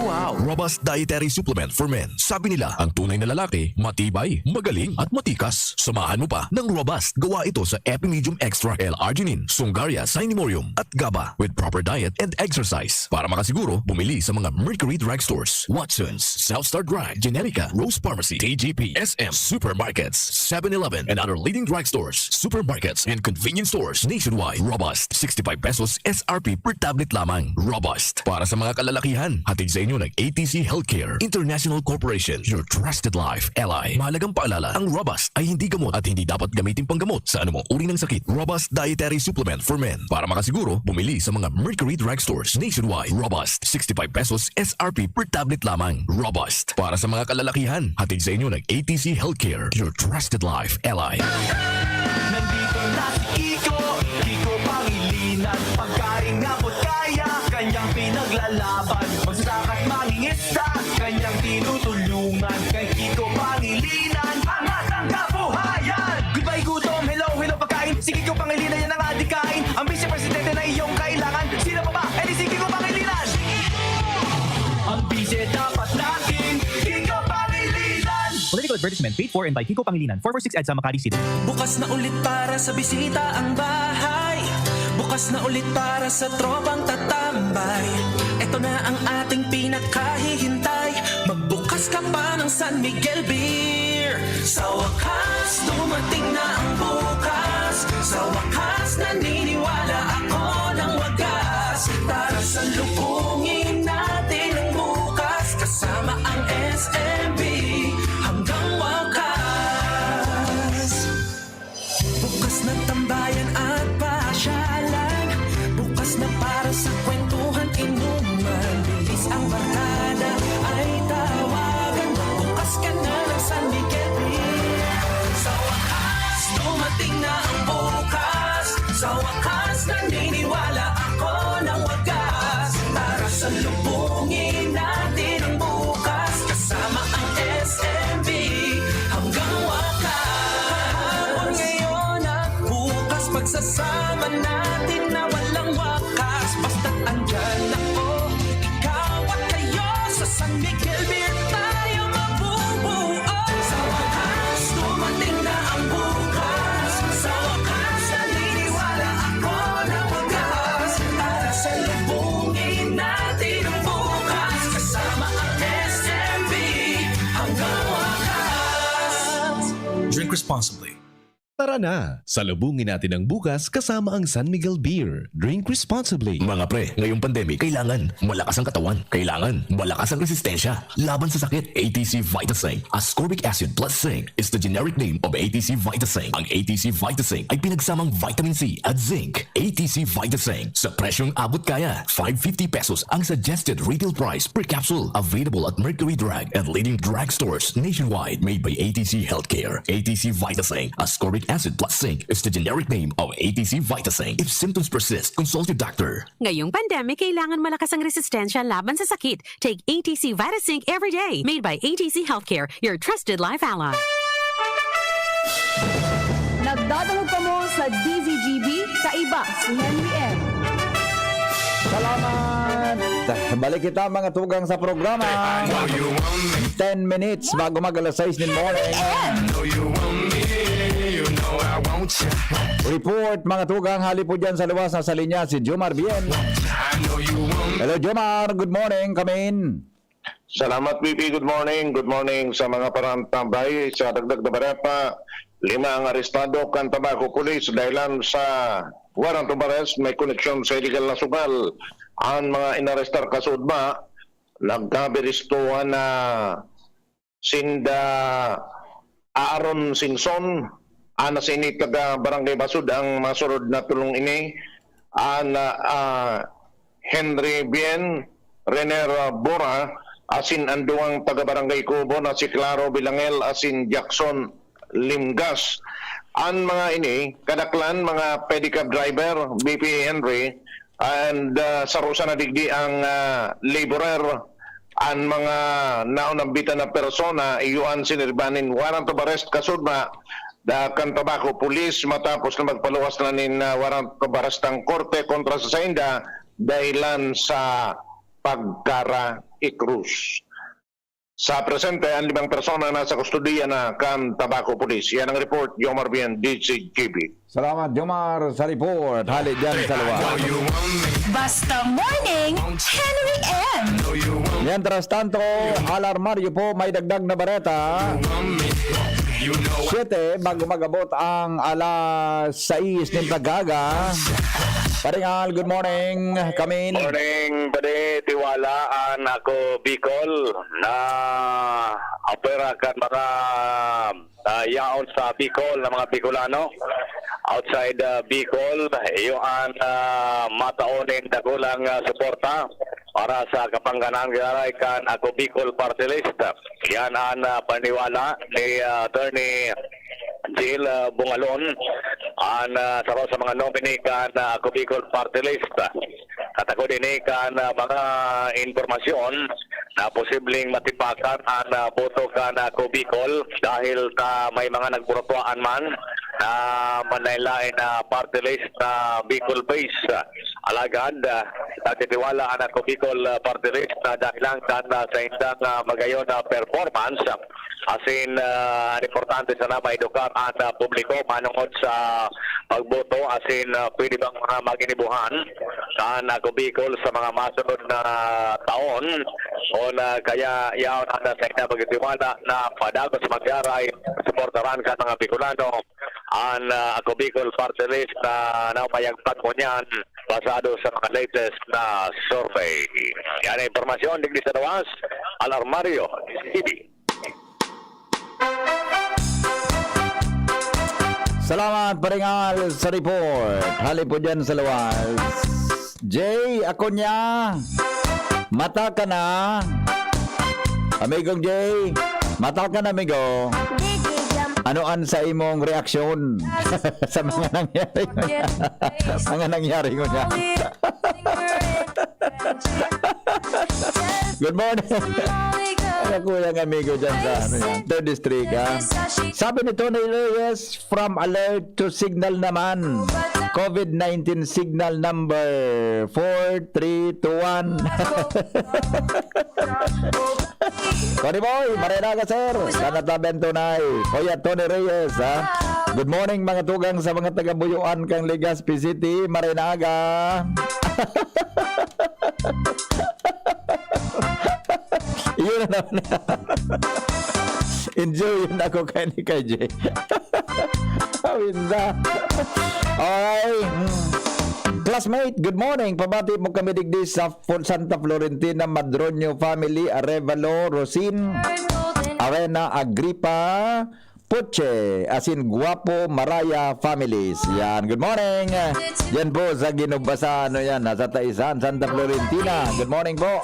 wow! Robust Dietary Supplement for Men. Sabi nila, ang tunay na lalaki, matibay, magaling, at matikas. Samahan mo pa ng Robust. Gawa ito sa Epimedium Extra L-arginine, Sungaria, Cinemorium, at gaba with proper diet and exercise. Para makasiguro, bumili sa mga Mercury Drugstores, Watson's, South Star Drug, Generica, Rose Pharmacy, T G P, S M, supermarkets, seven eleven, and other leading drugstores, supermarkets, and convenience stores nationwide. Robust, sixty-five pesos S R P per tablet lamang. Robust, para sa mga kalalakihan. Hatid sa inyo ng A T C Healthcare International Corporation, your trusted life ally. Mahalagang paalala, ang Robust ay hindi gamot at hindi dapat gamitin panggamot sa anumang uri ng sakit. Robust Dietary Supplement for Men. Para makasiguro, bumili sa mga Mercury Drugstores nationwide. Robust, sixty-five pesos S R P per tablet lamang. Robust, para sa mga kalalakihan. Hatid sa inyo ng A T C Healthcare, your trusted life ally. Nandito na si Kiko, Kiko Pangilinan. Pagkain na put kaya, kanyang pinaglalaban. Magsasaka at mangingisda, kanyang tinutulungan. Kay Kiko Pangilinan, angat ang kabuhayan. Goodbye gutom, hello, hello pagkain. Si Kiko Pangilinan, yan ang adikain. Ang Vice Presidente na iyong kailangan. Sino pa ba? Eh, di si Kiko Pangilinan. Ang Vice dapat natin, Kiko Pangilinan. Political advertisement paid for and by Kiko Pangilinan, four four six EDSA, Makati City. Bukas na ulit para sa bisita ang bahay. Bukas na ulit para sa tropang tatambay. Ito na ang ating pinakahihintay. Magbukas ka pa ng San Miguel Beer. Sa wakas, dumating na ang bukas. Sa wakas, naniniwala ako ng wagas. Tara, salubungin natin ang bukas. Kasama ang S M B hanggang wakas. Bukas na tambayan at pasyalan. Bukas na para sa kwentuhan, inuman. Bilis ang barkada ay tawagan. Bukas ka na ng San Miguel Beer. Sa wakas, dumating na ang bukas. Sa wakas, naniniwala ako ng wagas. Tara, salubungin natin ang bukas. Kasama ang S M B hanggang wakas. Kahapon, ngayon at bukas, pagsasama natin na walang wakas. Basta't andyan ako, ikaw at kayo, sa San Miguel Beer tayo mabubuo. Sa wakas, dumating na ang bukas. Sa wakas, naniniwala ako na wakas. Tara, salubungin natin ang bukas. Kasama ang S M B hanggang wakas. Drink responsibly. Tara na! Salubungin natin ang bukas kasama ang San Miguel Beer. Drink responsibly. Mga pre, ngayong pandemic, kailangan malakas ang katawan. Kailangan malakas ang resistensya laban sa sakit. A T C Vitasync Ascorbic Acid Plus Zinc is the generic name of A T C Vitasync. Ang A T C Vitasync ay pinagsamang vitamin C at zinc. A T C Vitasync, sa presyong abot kaya, five fifty pesos ang suggested retail price per capsule. Available at Mercury Drug and leading drugstores nationwide. Made by A T C Healthcare. A T C Vitasync Ascorbic Acid Plus Zinc is the generic name of A T C Vitasync. If symptoms persist, consult your doctor. Ngayong pandemic, kailangan malakas ang resistensya laban sa sakit. Take A T C Vitasync every day. Made by A T C Healthcare, your trusted life ally. Nagdadangog kamo sa D Z G B, kaiba si Henry M. Salamat! Balik kita, mga tugang, sa programa. Ten minutes bago mag alas sais nin morning. Report, mga tugang, hali po dyan sa luwas, nasa linya si Jomar Bien. Hello, Jomar. Good morning. Come in. Salamat, V P. Good morning. Good morning sa mga parantambay. Sa dagdag na bareta, lima ang arestado kan Tabaco Police dahilan sa warrant of arrest, may koneksyon sa illegal na sugal. Ang mga inarestar kasuodma, nagkabiristuhan na sinda Aaron Singson, ana sa ini taga Barangay Basud, ang masurod na tulong ini. an, ah, Henry Bien, Renner Bora, asin an duwang taga-Barangay Kubo na si Claro Bilangel asin Jackson Limgas. An mga ini, kadaklan, mga pedicab driver, B P Henry, and, ah, saro sana digdi ang, ah, laborer, an mga naunambitan na persona, iyo an sinirbanin warrant of arrest kasudma da kan Tabaco Police matapos na magpaluwas na nin, ah, warrant of arrest ang korte kontra sa sainda dahilan sa pagkara-ikrus. Sa presente, ang limang persona nasa kustodiya na kan Tabaco Police. Yan ang report, Jomar Bien, D Z G B. Salamat, Jomar, sa report. Hali dyan sa luwa. Basta Morning, Henry M. Mientras tanto, alarmaryo po, may dagdag na bareta. Siyete, bago mag-abot ang alas sais nin pag-aga. Paring Al, good morning. Kamin. Morning, Bade Tiwala, an Ako Bicol, na opera kan mga, ah, yaon sa Bicol na mga Bicolano. Outside, ah, Bicol, iyo an, ah, matao nin dakulang, ah, suporta para sa Kapanganahan Garay kan Ako Bicol Party List. Yan an, ah, paniwala ni, ah, Attorney Jill, ah, Bungalon, an, ah, saro sa mga nominee kan, ah, Ako Bicol Party List. Katakod ini kan, ah, mga impormasyon na posibleng matipakan an, ah, boto kan, ah, Ako Bicol dahil ta may mga nagburutuaan man na manlaen-laen na party list na Bicol base. Alagad, ah, nagtitiwala an Ako Bicol, ah, Party List na dahilan kan, ah, saindang, ah, magayon na performance. Asin, ah, an importante sana maedukar an, ah, publiko manongod sa pagboto, asin, ah, pwede bang mga maginibuhan kan Ako Bicol sa mga masunod na taon. O na kaya yaon an sainda pagtitiwala na padagos magyaray, suportaran kan mga Bicolano an, ah, Ako Bicol Party List na namayagpag ngunyan basado sa mga latest na survey. Yan ang impormasyon digdi sa Lawas, Alarmario, T V. Salamat, Paring Al, sa report. Hali po dyan sa Lawas. Jay Acuña, mata ka na. Amigong Jay, mata ka na, amigo. Ano an sa imong reaksyon sa mga nangyari? Mga nangyari ngunyan. Good morning. Mga kuyang amigo dyan sa, ano yan, third district, ha? Sabi ni Tony Reyes, from alert to signal naman. COVID nineteen signal number four three two one. Tony Boy, maray na aga, sir. Sana tabi an tunay. Kuya Tony Reyes, ha? Good morning, mga tugang sa mga taga-Buyoan kang Legazpi City. Maray na aga. Iyon na naman. Enjoy yun ako kay ni kay Jay. Awinda. Okay. Mm. Classmate, good morning. Pabati mo kami digdi sa Fo-, Santa Florentina, Madroño family, Arevalo, Rosin, Arena, Agripa, Puche, asin Guapo, Maraya families. Yan, good morning. Yan po sa Ginubasa, ano yan, nasa Taisan, Santa Florentina. Good morning po.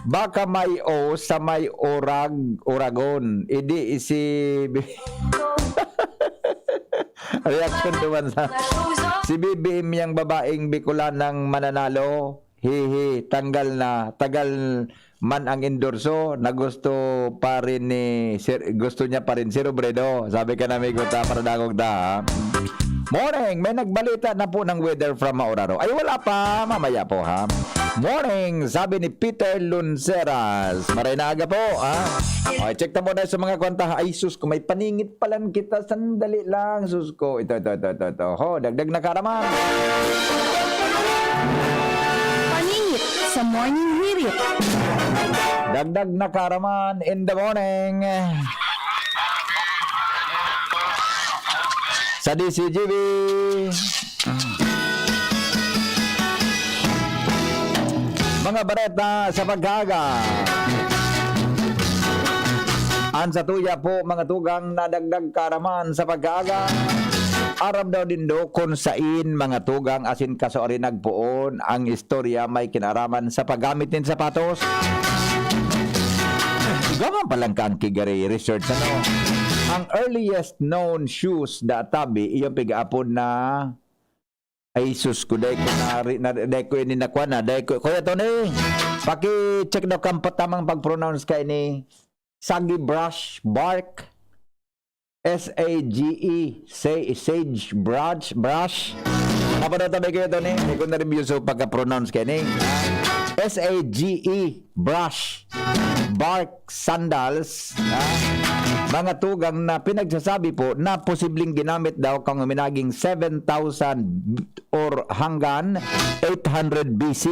Baka may o sa may Orag-, Oragon. Idi isi reaction duman sa si B B M yang babaeng Bicolanang mananalo. Hihi, tanggal na. Tagal man ang endorso na gusto pa rin ni Sir, gusto niya pa rin si Robredo. Sabi ka na, amigo, ta, para dangog ta, ha? Morning! May nagbalita na po ng weather from Mauraro. Ay, wala pa. Mamaya po, ha? Morning! Sabi ni Peter Lunceras. Maray na aga po, ha? Okay, check ta muna sa mga kwanta. Ay, sus, kung may paningit palan kita, sandali lang. Sus ko, ito, ito, ito, ito, ito. Ho, dagdag na karaman. Paningit sa Morning Hirit. Dagdag na karaman in the morning. Sa D Z G B. Mga bareta sa pagkaaga. An satuya po, mga tugang, na dagdag karaman sa pagkaaga. Aram daw nindo kun sain mga tugang asin kasuarin nagpoon ang istorya may kinaraman sa paggamit nin sapatos? Igwa man palang kang kigari research, ano? Ang earliest known shoes da tabi, iyang pigaapod na, ay, sus ko, dai ko na, na, dai ko ini nakuha na, dai ko, Kuya Tony, paki-check daw kan tamang pag-pronounce ka ini. Sagi brush, bark, S A G E, sa-, sage brush, brush. Napanood tabi kayo, Tony? Hindi ko na rin yuso pagka-pronounce kayo, ni. S A G E, brush, bark, sandals, ha? Mga tugang na pinagsasabi po na posibleng ginamit daw kang uminaging seven thousand or hanggang eight hundred B C.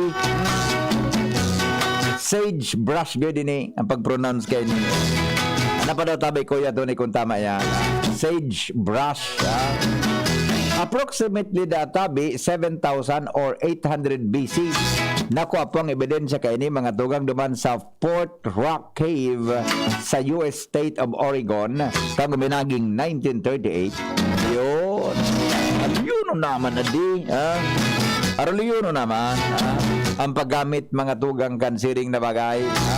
Sage brush, gaya din eh, ang pag-pronounce kayo niyo. Ano pa daw tabi, Kuya Tony, kung tama yan? Sage brush, ha? Approximately da tabi, seven thousand or eight hundred B C. Nakuha po ang ebidensya kaini, mga tugang, duman sa Fort Rock Cave sa U S State of Oregon, kang uminaging nineteen thirty-eight. Yun. Alyuno naman na di, ha? Arulyuno naman, ha? Ang paggamit, mga tugang, kan siring na bagay, ha?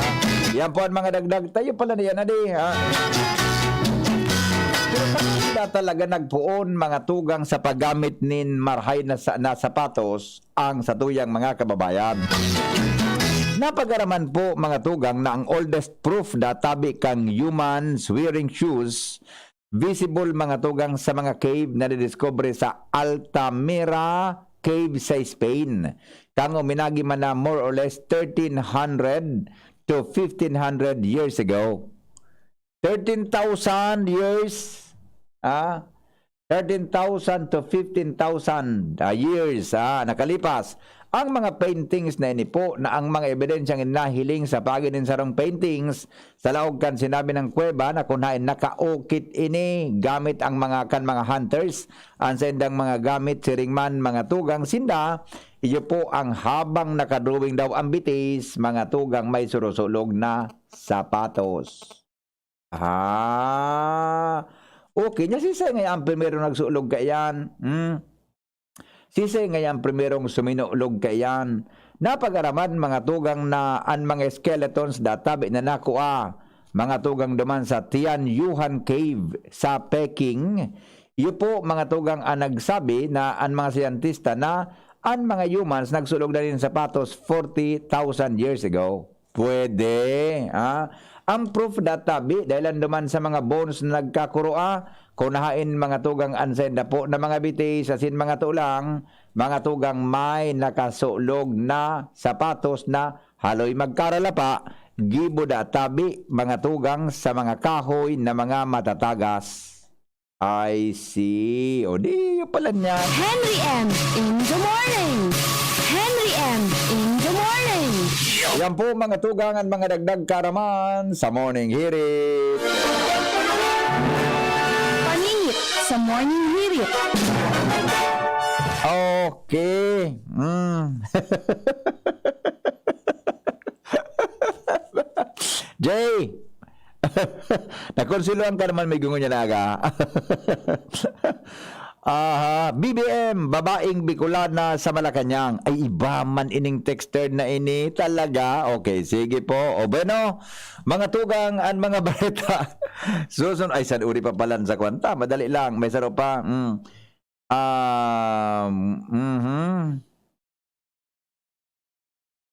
Yan po ang mga dagdag. Tayo pala na yan, adi, ha? Pero bakit ba talaga nagpoon, mga tugang, sa paggamit nin marhay na, sa, na sapatos ang satuyang mga kababayan? Napagaraman po, mga tugang, na ang oldest proof da tabi kan humans wearing shoes visible, mga tugang, sa mga cave na nadiskubre sa Altamira Cave sa Spain, kang uminagi man na more or less thirteen hundred to fifteen hundred years ago. Thirteen thousand years, ah, thirteen thousand to fifteen thousand, ah, years, ah, nakalipas. Ang mga paintings na ini po, na ang mga ebidensyang nahiling sa pagi nin sarong paintings, sa laog kan sinabi ng kuweba na kun haen nakaukit ini gamit ang mga, kan mga hunters, ang saindang mga gamit, siring man, mga tugang sinda, iyo po ang habang nakadrawing daw ang bitis, mga tugang, may surusulog na sapatos. Ah, okay. Nya sisay ngaya ang primero nagsulog kaiyan? Hmm? Sisay ngaya ang primerong suminulog kaiyan? Napag-araman, mga tugang, na an mga skeletons da tabi na nakua, mga tugang, duman sa Tianyuhan Cave sa Peking. Iyo po, mga tugang, ang nagsabi na an mga siyentista na an mga humans nagsulog na nin sapatos forty thousand years ago. Pwede, ah. Ang proof da tabi, dahilan duman sa mga bones na nagkakuro, ah, kun haen, mga tugang, an sainda po na mga bitis asin mga tulang, mga tugang, may nakasulog na sapatos na haloy magkaralapa, gibo da tabi, mga tugang, sa mga kahoy na mga matatagas. I see. O, di, yun pala niya. Henry M in the morning. Henry M in the morning. Yan po, mga tugang, an mga dagdag kaaraman sa Morning Hirit. Paningit sa Morning Hirit. Okay. Mm. Jay! Nakonselohan ka naman, may gungon niya na aga. Aha, B B M, babaeng Bicolana sa Malacañang. Ay, iba man ining texter na ini. Talaga? Okay, sige po. O bueno, mga tugang, an mga bareta. Susun-, ay, san uri pa palan sa kwanta. Madali lang, may saro pa. Mm. Um, mhm.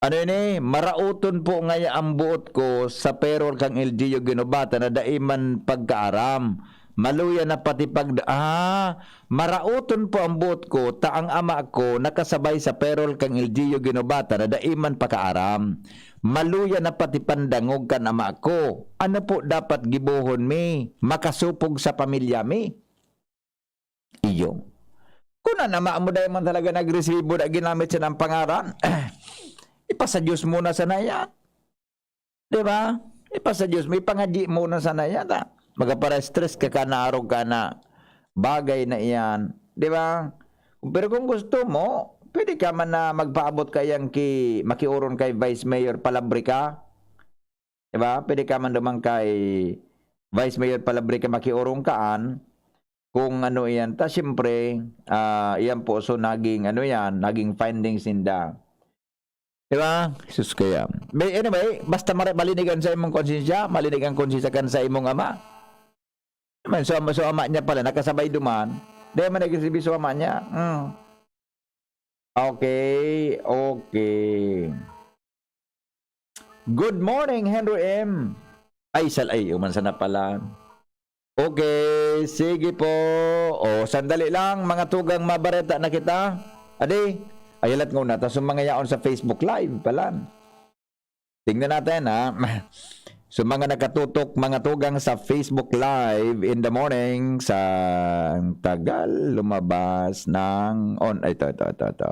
Ano ini? Marauton po ngaya ang buot ko sa perol kang L G U Ginobata na dai man pagkaaram. Maluya na pati pag-, ah, marauton po ang buot ko, ta ang ama ko nakasabay sa perol kang L G U Ginobata na dai man pakaaram. Maluya na pati pandangog kan ama ko. Ano po dapat gibohon mi? Makasupog sa pamilya mi? Iyo. Kun an ama mo dai man talaga nagresibo na ginamit sa nang pangaran, ipasa Diyos mo na sana yan. Di ba? Ipasa Diyos mo, ipangadyi mo na sana yan, ta. Magapara-stress ka ka na arog ka na bagay na iyan. Di ba? Pero kung gusto mo, pwede ka man na magpaabot ka yan ki, makiuron kay Vice Mayor Palabrica. Di ba? Pwede ka man duman kay Vice Mayor Palabrica, makiuron ka an. kung ano iyan. Ta, siyempre, ah, iyan po, so, naging, ano yan, naging findings ninda. Di ba? Sus, kaya. May, anyway, basta mara-, malinig an sa imong konsensya, malinig ang konsensya kan sa imong ama. Man, so, so ama niya pala, nakasabay duman. Di man nag-receive so ama niya. Hmm. Okay, okay. Good morning, Henry M. Ay, sal-, ay, umansa na pala. Okay, sige po. O, sandali lang, mga tugang, mabareta na kita. Adi, ay, halat nguna, ta so mga yaon sa Facebook Live pala. Tingnan natin, ha. So, mga nakatutok, mga tugang sa Facebook Live in the morning, sa ang tagal lumabas ng on, ito, ito, ito, ito.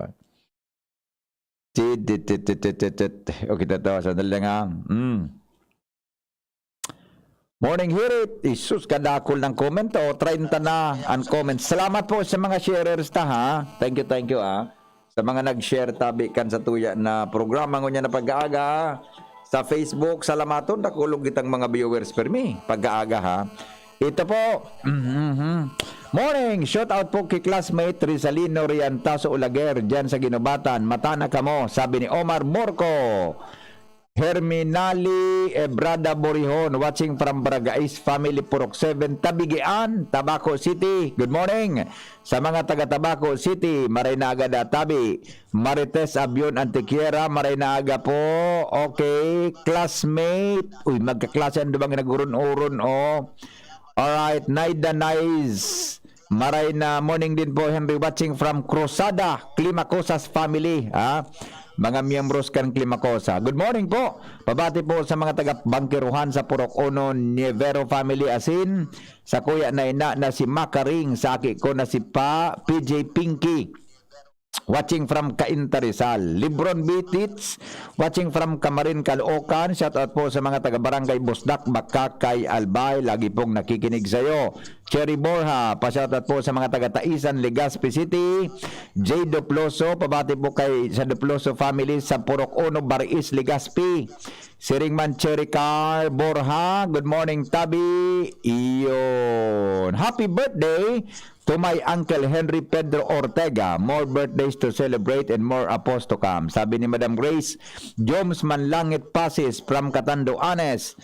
Tit, tit, tit, tit, tit, tit, tit. Okay, ito, ito. Sandali lang, ha. Mm. Morning, Hirit. Isus, kadakol ng comment, oh. Treinta na ang comment. Salamat po sa mga sharers ta, ha. Thank you, thank you, ah. Sa mga nag-share tabi kan sa tuya na programa ngunyan na pag-aaga, sa Facebook, salamaton, dakulog kitang mga viewers permi. Pag-aaga, ha. Ito po. Mhm. Morning! Shout out po kay classmate Rizalino Riantaso Olaguer dyan sa Ginubatan. Mata na kamo, sabi ni Omar Morco. Herminali Ebrada Borihon, watching from Barangay Family, Purok seven, Tabigean, Tabaco City. Good morning. Sa mga taga Tabaco City, maray na aga da tabi. Marites Abion Antequiera, maray na aga po. Okay, classmate. Uy, magkaklase ang dumang nag-uron-uron, oh. Alright, Naida Nice. Maray na morning din po, Henry, watching from Cruzada, Climacosas family, ha? Mga miyembros kan Climacosa. Good morning po. Pabati po sa mga taga Bangkeruhan sa Purok Uno, Nievero family, asin sa kuya na ina na si Makaring, sa aki ko na si Pa, P J Pinky. Watching from Cainta, Rizal. Libron B. Tits, watching from Camarin, Caloocan. Shout out po sa mga taga Barangay Busdak, Bakakay, Albay. Lagi pong nakikinig sa'yo. Cherry Borja, pa-shout out po sa mga taga Taisan, Legazpi City. Jay Doploso, pabati po kay sa Doploso family sa Purok Uno, Baris, Legazpi. Siring man, Cherry Car Borja, good morning, Tabi. Iyon. Happy birthday to my Uncle Henry Pedro Ortega. More birthdays to celebrate and more apos to come. Sabi ni Madam Grace Joms Manlangit Pasis from Catanduanes.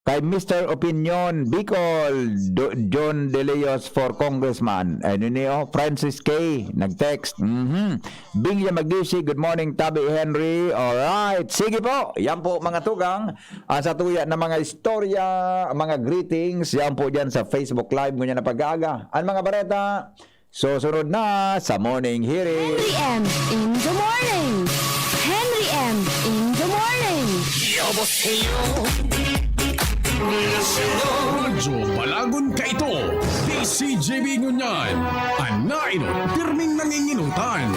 Kay Mister Opinion Bicol, Do-, John De Leos for Congressman. Ano niyo? Francis K. nag-text. Mhm. Bingya Magdisi, good morning, Tabi Henry. Alright. Sige po. Yan po, mga tugang. Ang sa tuya na mga istorya, mga greetings, yan po dyan sa Facebook Live ngunyan na pag-aaga. Ang mga bareta, susunod na sa Morning Hirit. Henry M in the morning. Henry M in the morning. 여보세요. Radyo Balagon Kaito, D C G B ngunyan. An nainot, pirming nanginginutan.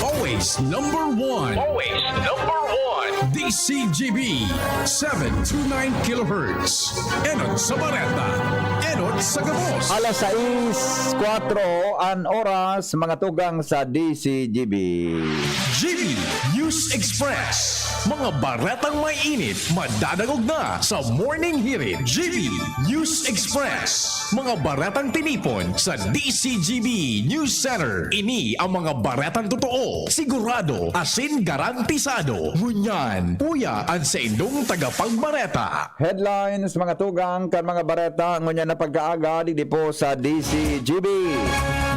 Always number one. Always number one. D C G B, seven two nine kilohertz. Enot sa bareta, enot sa gabos. Alas sais, kwatro an oras, mga tugang sa D C G B. G B News Express. Mga baretang may init, madadangog na sa Morning Hirit. G B News Express. Mga baretang tinipon sa D C G B News Center. Ini ang mga baretang totoo, sigurado, asin garantisado. Ngunyan, uya an saindong tagapagbareta. Headlines, mga tugang, kan mga bareta ngunyan na pag-aaga, digdi po sa D C G B.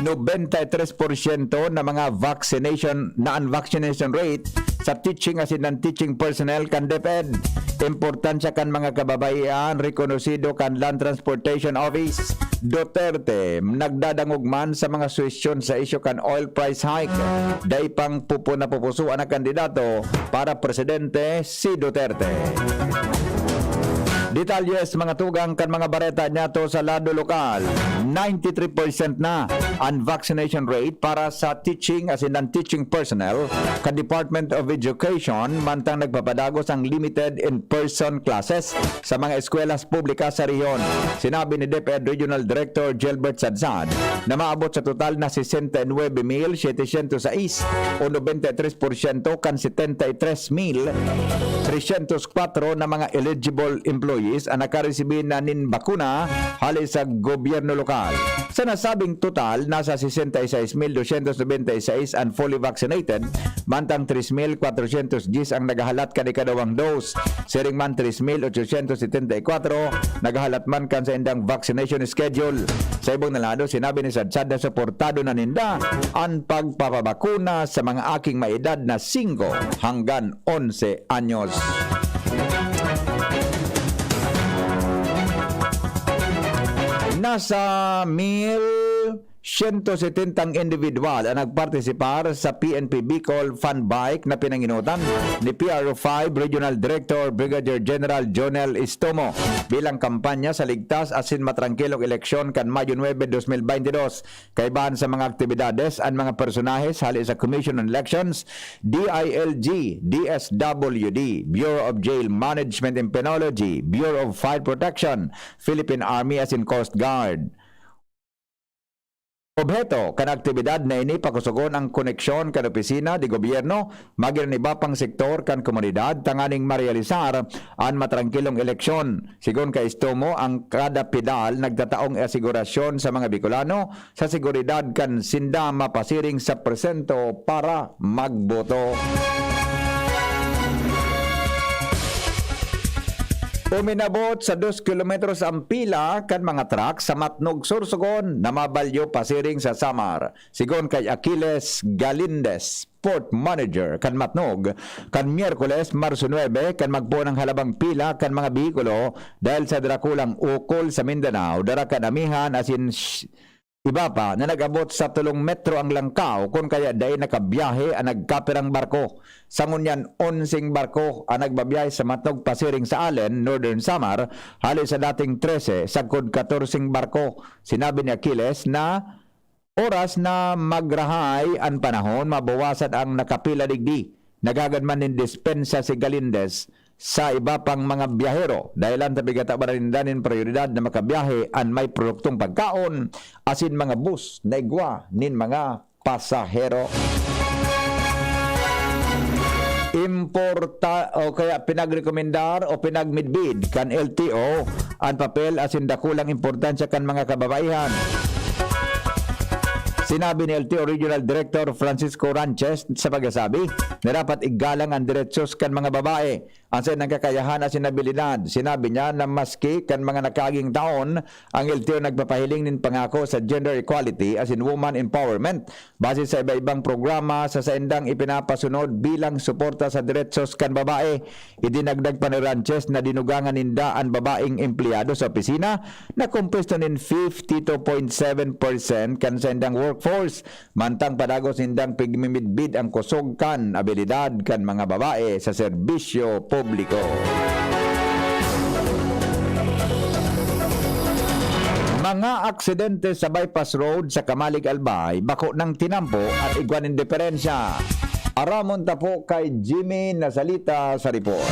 Nobenta y tres porsyento na mga vaccination, na an vaccination rate sa teaching asin non-teaching personnel kan DepEd. Importansya kan mga kababaihan, rekonosido kan Land Transportation Office. Duterte, nagdadangog man sa mga suhestyon sa isyu kan oil price hike. Dai pang pupo na pupusuan na kandidato para presidente si Duterte. Detalye sa mga tugang kan mga bareta niyato sa lado lokal. Ninety-three percent na an vaccination rate para sa teaching asin non-teaching personnel kan Department of Education, mantang nagpapadagos ang limited in-person classes sa mga eskwelahan publika sa rehiyon. Sinabi ni DepEd Regional Director Gilbert Sadsad na maabot sa total na sesenta y nuebe mil setecientos sais o nobenta y tres porsyento kan setenta y tres mil trescientos kwatro na mga eligible employees an nakaresibi na nin bakuna hali sa gobyerno lokal. Sa nasabing total, nasa sesenta y seis mil doscientos nobenta y seis an fully vaccinated, mantang tres mil kwatrosyentos dyes ang naghahalat kan ikadawang dose. Siring man, tres mil ochosyentos setenta y kwatro naghahalat man kan saindang vaccination schedule. Sa ibong na lado, sinabi ni Sadsad na suportado na ninda an pagpapabakuna sa mga aking may edad na singko hanggan onse anyos. Nasa mil siyento setenta ang individual ang nagpartisipar sa P N P Bicol Fun Bike na pinangenotan ni P R O five Regional Director Brigadier General Jonel Estomo bilang kampanya sa ligtas asin matrangkilong eleksyon kan Mayo nuebe, dos mil baynte dos. Kaibahan sa mga aktibidades, an mga personahes hali sa Commission on Elections, D I L G, D S W D, Bureau of Jail Management and Penology, Bureau of Fire Protection, Philippine Army asin Coast Guard. Obheto kan aktibidad na ini pakusogon ang koneksyon kan opisina de gobyerno magin an iba pang sektor kan komunidad tanganing marealisar an matrangkilong eleksyon. Sigon kay Estomo, ang kada pedal nagtataong asigurasyon sa mga Bicolano sa seguridad kan sinda mapasiring sa presinto para magboto. Uminabot sa dos kilometros ang pila kan mga truck sa Matnog, Sorsogon, na mabalyo pasiring sa Samar. Sigon kay Achilles Galindez, port manager kan Matnog, kan Miyerkules, Marso nuebe, kan magpoon ang halabang pila kan mga behikulo dahil sa drakulang ukol sa Mindanao, dara kan amihan asin sh-, iba pa na nag-abot sa tolong metro ang langkaw, kun kaya dai nakabiyahe an nagkapirang barko. Sa ngunyan, onseng barko an nagbabiyahe sa Matnog pasiring sa Alen, Northern Samar, hali sa dating trese, sagkod katorseng barko. Sinabi ni Achilles na oras na magrahay an panahon, mabawasan ang nakapila digdi. Naghagad man nin dispensa si Galindez sa iba pang mga biyahero, dahelan ta pigatabaran ninda nin prioridad na makabiyahe an may produktong pagkaon asin mga bus na igwa nin mga pasahero. Importa o kaya pinagrekomendar o pinagmidbid kan L T O an papel asin dakulang importansya kan mga kababaihan. Sinabi ni L T O Regional Director Francisco Ranches sa pagkasabi na dapat igalang an diretsos kan mga babae, an saindang kakayahan asin abilidad. Sinabi niya na maski kan mga nakaaging taon, ang L T O nagpapahiling nin pangako sa gender equality asin woman empowerment base sa iba-ibang programa sa saindang ipinapasunod bilang suporta sa diretsos kan babae. Idinagdag pa ni Ranches na dinugangan ninda an babaeng empleyado sa opisina na kompuesto nin fifty two point seven percent kan saindang workforce, mantang padagos nindang pigmimidbid ang kusog kan abilidad kan mga babae sa serbisyo publiko. Mga aksidente sa bypass road sa Camalig, Albay, bako nang tinampo an igwa nin diferensya. Aramon ta po kay Jimmy Nasalita sa report.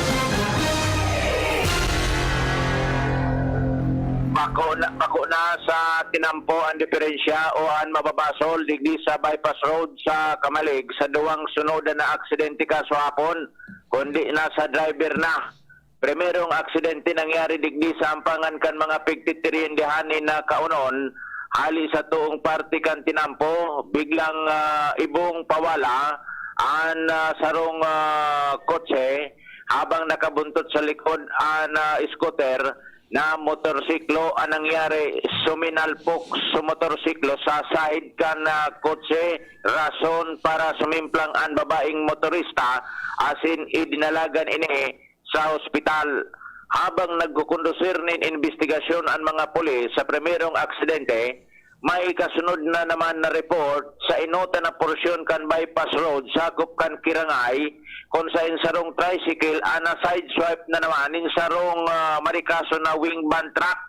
Bako na, bako na sa tinampo an diferensya o an mababasol digdi sa bypass road sa Camalig sa duwang sunod na aksidente kasuhapon, kundi nasa driver na. Primerong aksidente nangyari digdi sa ampangan kan mga pigtitirindihan ni na kaunon, hali sa toong parte kan tinampo, biglang, ah, ibong pawala an, ah, sarong, ah, kotse habang nakabuntot sa likod an, ah, scooter na motorsiklo. An nangyari, suminalpok sa motorsiklo sa side kan, ah, kotse, rason para sumimplang an babaeng motorista asin idinalagan ini sa ospital. Habang nagkukondusir nin imbestigasyon an mga pulis sa primerong aksidente, may kasunod na naman na report sa inota na porsyon kan bypass road sakop kan Kirangay, kun saen sarong tricycle an na-sideswipe na naman nin sarong, ah, marikaso na wing van truck,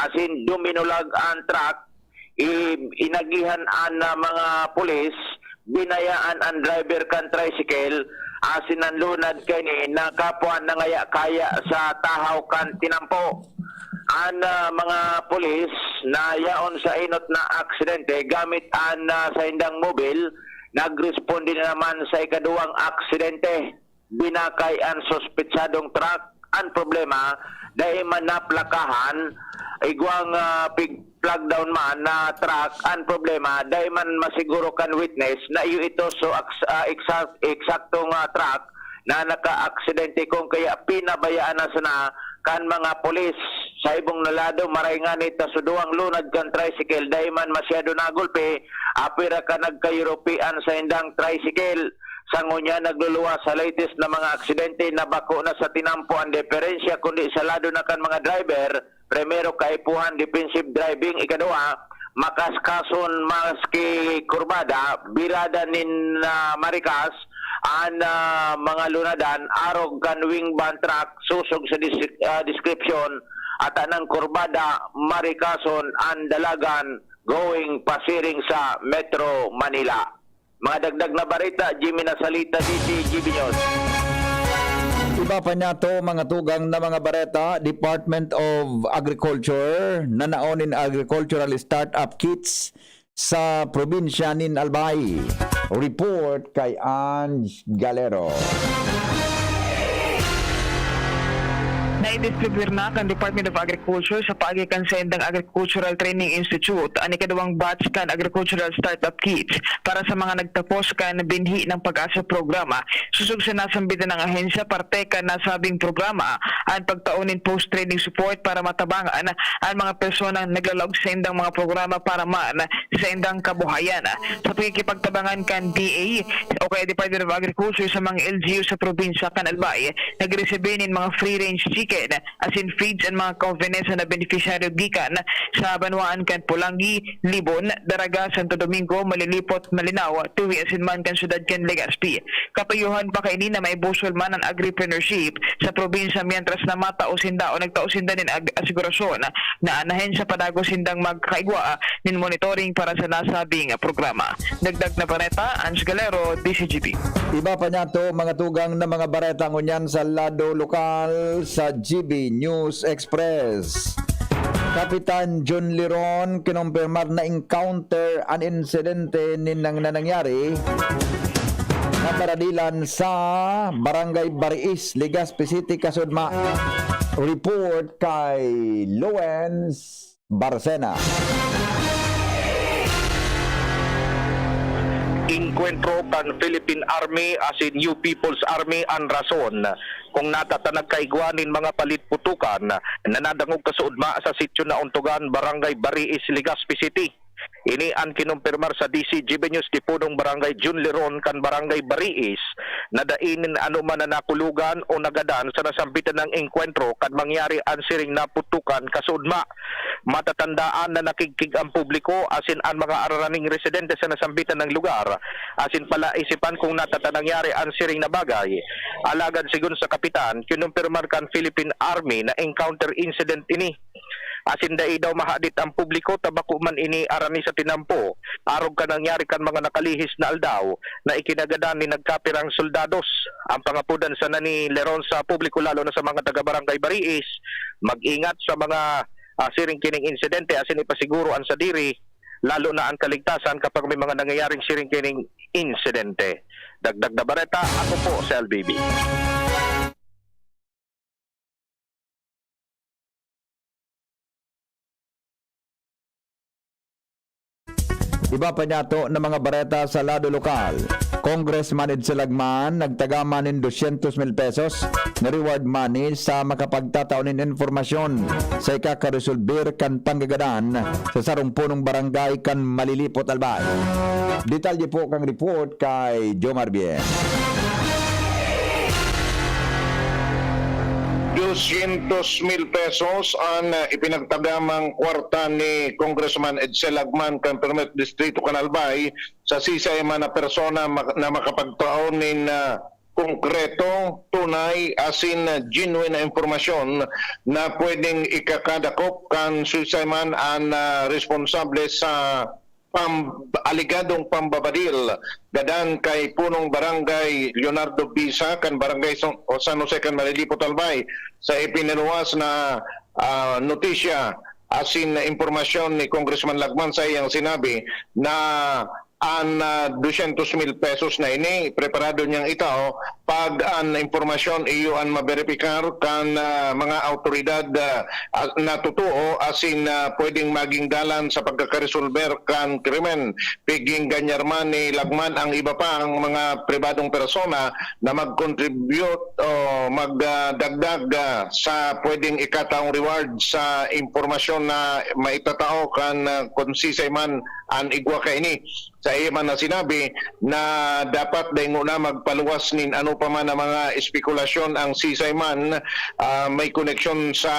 asin duminulag an truck I-, inagihan an, ah, mga pulis, binayaan an driver kan tricycle, asin an lunad kaini nakapwa nangaya-kaya sa tahaw kan tinampo. An, ah, mga pulis na yaon sa enot na aksidente gamit an, ah, saindang mobil, nagresponde na naman sa ikaduwang aksidente. Binakay an suspetsadong truck. An problema, dai man naplakahan, igwang, ah, pig-, flag down man na truck. An problema, dai man masiguro kan witness na iyo ito so aks-, ah, eksak-, eksaktong, ah, truck na nakaaksidente, kung kaya pinabayaan na sana kan mga pulis. Sa ibong na lado, maray ngani ta so duwang lunad kan tricycle, dai man masyado nagulpi, apwera ka nagkayurupian sa indang tricycle. Sa ngunyan, nagluluwas sa latest na mga aksidente na bako na sa tinampo an diferensya, kundi sa lado na kan mga driver. Primero, kaipuhan, defensive driving. Ikaduwa, makaskason maski kurbada, birada nin, ah, marikas an, ah, mga lunadan, arog kan wing van truck, susog sa dis-, ah, description, ata ng kurbada, marikason an dalagan going pasiring sa Metro Manila. Mga dagdag na bareta, Jimmy Nasalita, D C G B News. Iba pa niya to, mga tugang na mga bareta, Department of Agriculture, nanaon nin agricultural startup kits sa probinsya nin Albay. Report kay Ange Galero. Naidistribuyar na kan Department of Agriculture sa paagi kan saindang Agricultural Training Institute an ikaduwang batch kan Agricultural Startup Kits para sa mga nagtapos kan binhi ng PAGASA programa. Sosog sa nasambitan ng ahensya, parte kan nasabing programa an pagtao nin post-training support para matabangan an mga personang naglalaog saindang mga programa para man sa saindang kabuhayan. Sa pakikipagtabangan kan D A o kaya Department of Agriculture sa mga L G U sa probinsya kan Albay, nagresibi nin mga free-range chicken asin feeds an mga Covenesa na benepisyaryo gikan sa banwaan kan Polangui, Libon, Daraga, Santo Domingo, Malilipot, Malinao, Tuwi asin man kan syudad kan Legazpi. Kapayohan pa kaini na maibusol man an agripreneurship sa probinsya, mientras na matao sinda o nagtao sinda nin ag-, asigurasyon na an ahensya padagos sindang magkakaigwa nin monitoring para sa nasabing programa. Dagdag na bareta, Ange Galero, D C G B. Iba pa niya to, mga tugang na mga bareta ngunyan sa lado lokal sa G B News Express. Kapitan John Liron, kinumpirmar na encounter an insidente nin nang, na nangyari na paradilan sa Barangay Bariis, Legazpi City, kasudma. Report kay Lawrence Barcena. Inkwentro kan Philippine Army asin New People's Army an rason kung natatanag kaigwa nin mga palit putukan na nadangog kasuodma sa Sitio Nauntogan, Barangay Bariis, Legazpi City. Ini an kinumpirmar sa D C G B News ni Punong Barangay Jun Leron kan Barangay Bariis na dai nin anoman na nakulogan o nagadan sa nasambitan na engkwentro kan mangyari an siring na putukan kasuodma. Matatandaan na nakigkig ang publiko asin an mga araraning residente sa nasambitan na lugar asin palaisipan kung nata ta nangyari an siring na bagay. Alagad sigon sa kapitan, kinumpirmar kan Philippine Army na encounter incident ini. Asin dai daw mahadit ang publiko ta bako man ini arani sa tinampo, arog kan nangyari kan mga nakalihis na aldaw na ikinagadan nin nagkapirang soldados. Ang pangapodan sana ni Leron sa publiko, lalo na sa mga taga Barangay Bariis, mag-ingat sa mga, ah, siring kining insidente asin ipasiguro an sadiri, lalo na an kaligtasan kapag may mga nangyayaring siring kining insidente. Dagdag na bareta, ako po si L B B. Iba pa niyato na mga bareta sa lado lokal. Congressman Edsel Lagman nagtagama nin dosyentos mil pesos na reward money sa makapagtatao nin impormasyon sa ikakaresolbir kan panggagadan sa sarong punong barangay kan Malilipot, Albay. Detalye po kang report kay Jomar Bien. Dosyentos mil pesos an, ah, ipinagtagamang kwarta ni Congressman Edsel Lagman kan Permit Distrito kan Albay sa sisay man na persona mak-, na makapagtao nin, ah, konkreto, tunay, asin genuine na impormasyon na pwedeng ikakadakop kan sisay man an, ah, responsable sa pam-, alegadong pambabadil gadan kay punong barangay Leonardo Bisa kan barangay San, o San Jose kan Marilipot, Albay, sa ipinaluwas na, ah, notisya asin impormasyon ni Congressman Lagman sa iyang sinabi na an, ah, dosyentos mil pesos na ini, preparado niyang itao pag an impormasyon iyo an maberipikar kan, ah, mga awtoridad, ah, ah, na totoo asin, ah, pwedeng maging dalan sa pagkakaresolber kan krimen. Piging ganyar man ni Lagman ang iba pang mga pribadong persona na mag-contribute o mag, ah, dagdag, ah, sa pwedeng ikataong reward sa impormasyon na maitatao kan, ah, konsisay man an igwa kaini. Sa iya man na sinabi na dapat dai ngona magpaluwas nin ano pa man na mga espekulasyon ang sisay man, ah, may koneksyon sa,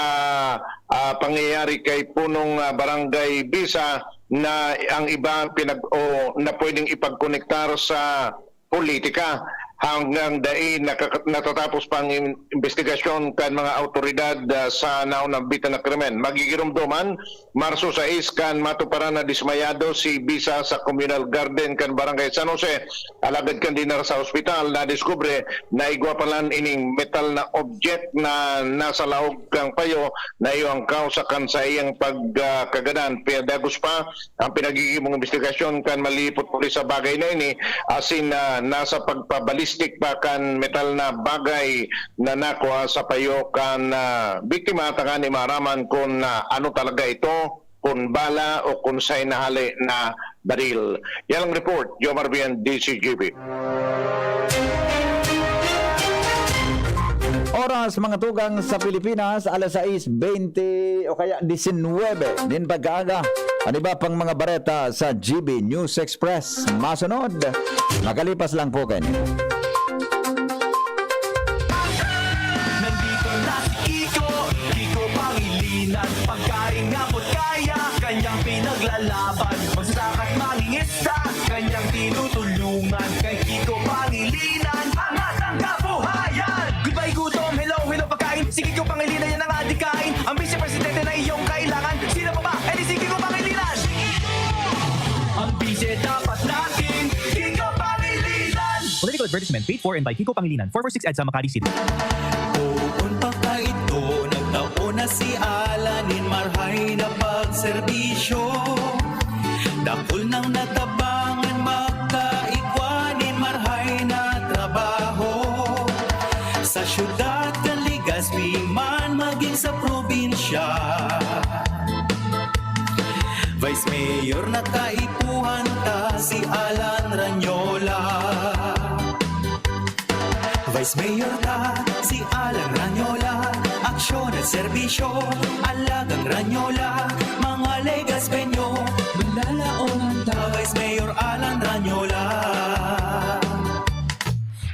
ah, pangyayari kay punong, ah, barangay Bisa na ang iba pinag-, o na pwedeng ipagkonektar sa politika hanggang dai nakaka-, natatapos pa ang im-, imbestigasyon kan mga awtoridad, ah, sa naunambitan na krimen. Magigiromdoman, Marso sais kan matuparan na dismayado si Bisa sa Communal Garden kan Barangay San Jose, alagad kan dinar sa ospital, nadiskubre na igwa palan ining metal na object na nasa laog kan payo na iyo ang kausa kan saiyang pagkagadan. Pinadagos pa ang pinagigibong imbestigasyon kan Marilipot Police sa bagay na ini, asin, ah, nasa pagpabalistik pa kan metal na bagay na nakua sa payo kan, ah, biktima, tanganing maaraman kun, ah, ano talaga ito, kun bala o kun saen na hale na baril. Yan ang report, Jomar Bien, D C G B. Oras, mga tugang, sa Pilipinas, alas sais bente o kaya disinwebe nin pagkaaga. An iba pang mga bareta sa G B News Express. Masunod, makalipas lang po kaini. Nandito na si Kiko, Kiko Pangilinan. Pagkain nga po't kaya, kanyang pinaglalaban. Magsasaka't mangingisda, kanyang tinutulungan. Kay Kiko Pangilinan, angat ang kabuhayan. Goodbye gutom, hello, hello pagkain. Si Kiko Pangilinan, yan ang adikain. Ang Vice Presidente na iyong kailangan. Sino pa ba? Eh, di si Kiko Pangilinan. Ang Vice dapat natin, Kiko Pangilinan. Political advertisement paid for and by Kiko Pangilinan, four four six EDSA, Makati City. Poon pa kaidto, nagtao na si Alan nin marhay na pagserbisyo. Dakul nang natabangan, magkaigwa nin marhay na trabaho. Sa syudad kan Legazpi man, magin sa probinsya. Vice Mayor na kaipuhan ta, si Alan Ranyola. Vice Mayor ta, si Alan Ranyola. Aksyon at serbisyo, alagang Ranyola. Mga Legazpeño, malalaonan ta. Vice Mayor Alan Ranyola.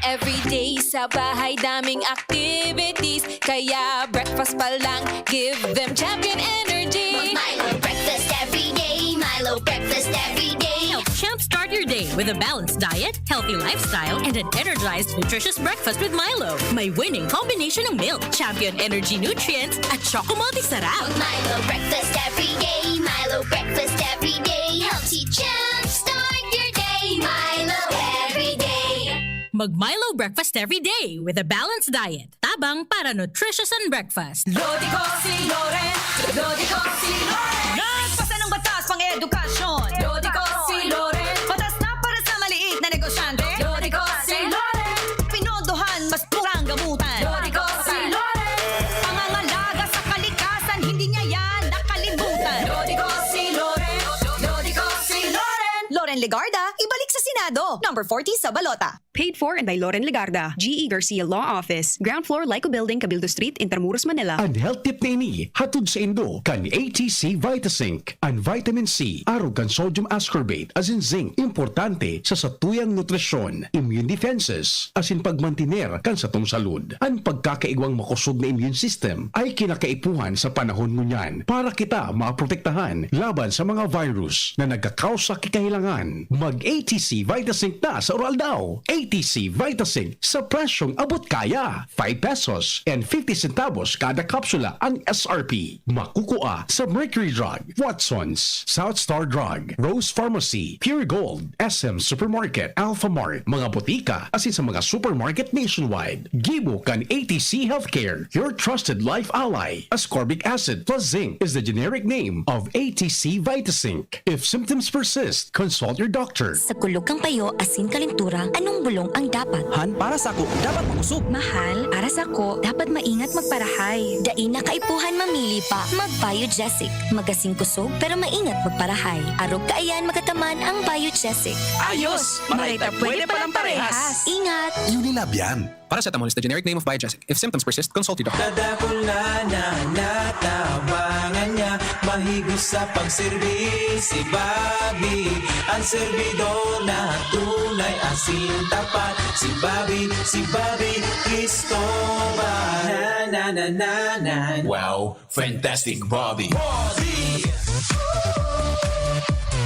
Everyday sa bahay, daming activities. Kaya breakfast pa lang, give them Champion Energy. Milo breakfast every day, Milo breakfast every day. Help Champ start your day with a balanced diet, healthy lifestyle, and an energized, nutritious breakfast with Milo. May winning combination ng milk, Champion Energy nutrients, at Choco Multi Sarap. Milo breakfast every day, Milo breakfast every day. Helps you Champ start your day, Milo every day. Mag Milo breakfast every day with a balanced diet. Tabang para nutritious and breakfast. Lodi ko si Loren, Lodi ko si Loren. Nagpasanong batas pang edukasyon. Lodi ko si Loren. Patas na para sa maliit na negosyante. Lodi ko si Loren. Pinondohan, mas murang gamutan. Lodi ko si Loren. Pangangalaga sa kalikasan, hindi niya yan nakalimutan. Lodi ko si Loren, Lodi ko si Loren. Loren Legarda, ibalik sa Senado. Number forty sa balota. Paid for and by Loren Legarda, G E Garcia Law Office, ground floor, Lyco Building, Cabildo Street, Intramuros, Manila. An health tip na ini, hatod saindo kan A T C Vitazinc. An vitamin C, arog kan sodium ascorbate asin zinc, importante sa satuyang nutrisyon, immune defenses, asin pagmantiner kan satong salud. An pagkakaigwang makosog na immune system ay kinakaipuhan sa panahon ngunyan para kita maprotektahan laban sa mga virus na nagkakausa ki kahelangan. Mag A T C Vitazinc na sa Uraldaw. T C Vitasin sa presyong abot kaya. Five pesos and fifty centavos kada kapsula ang S R P. Makukua sa Mercury Drug, Watson's, South Star Drug, Rose Pharmacy, Pure Gold, S M Supermarket, Alphamart, mga botika, asin sa mga supermarket nationwide. Gibo kan A T C Healthcare, your trusted life ally. Ascorbic acid plus zinc is the generic name of A T C Vitasin. If symptoms persist, consult your doctor. Sa kulog kan payo asin kalentura, anong bulong ang dapat? Han, para sako, dapat makosog. Mahal, para sako, dapat maingat magparahay. Dai na kaipuhan mamili pa. Mag-Biogesic. Magasin kusog, pero maingat magparahay. Arog kaiyan magataman ang Biogesic. Ayos! Maray ta pwede palang parehas. Ingat! Unilab yan. Paracetamol is the generic name of Biogesic. If symptoms persist, consult your doctor. Kadakul na na natabangan niya, mahigos sa pagserbi si Bobby. Ang serbidor na tunay, asin tapat, si Bobby, si Bobby Cristobal. Na, na, na, na, na. Wow, fantastic Bobby. Bobby!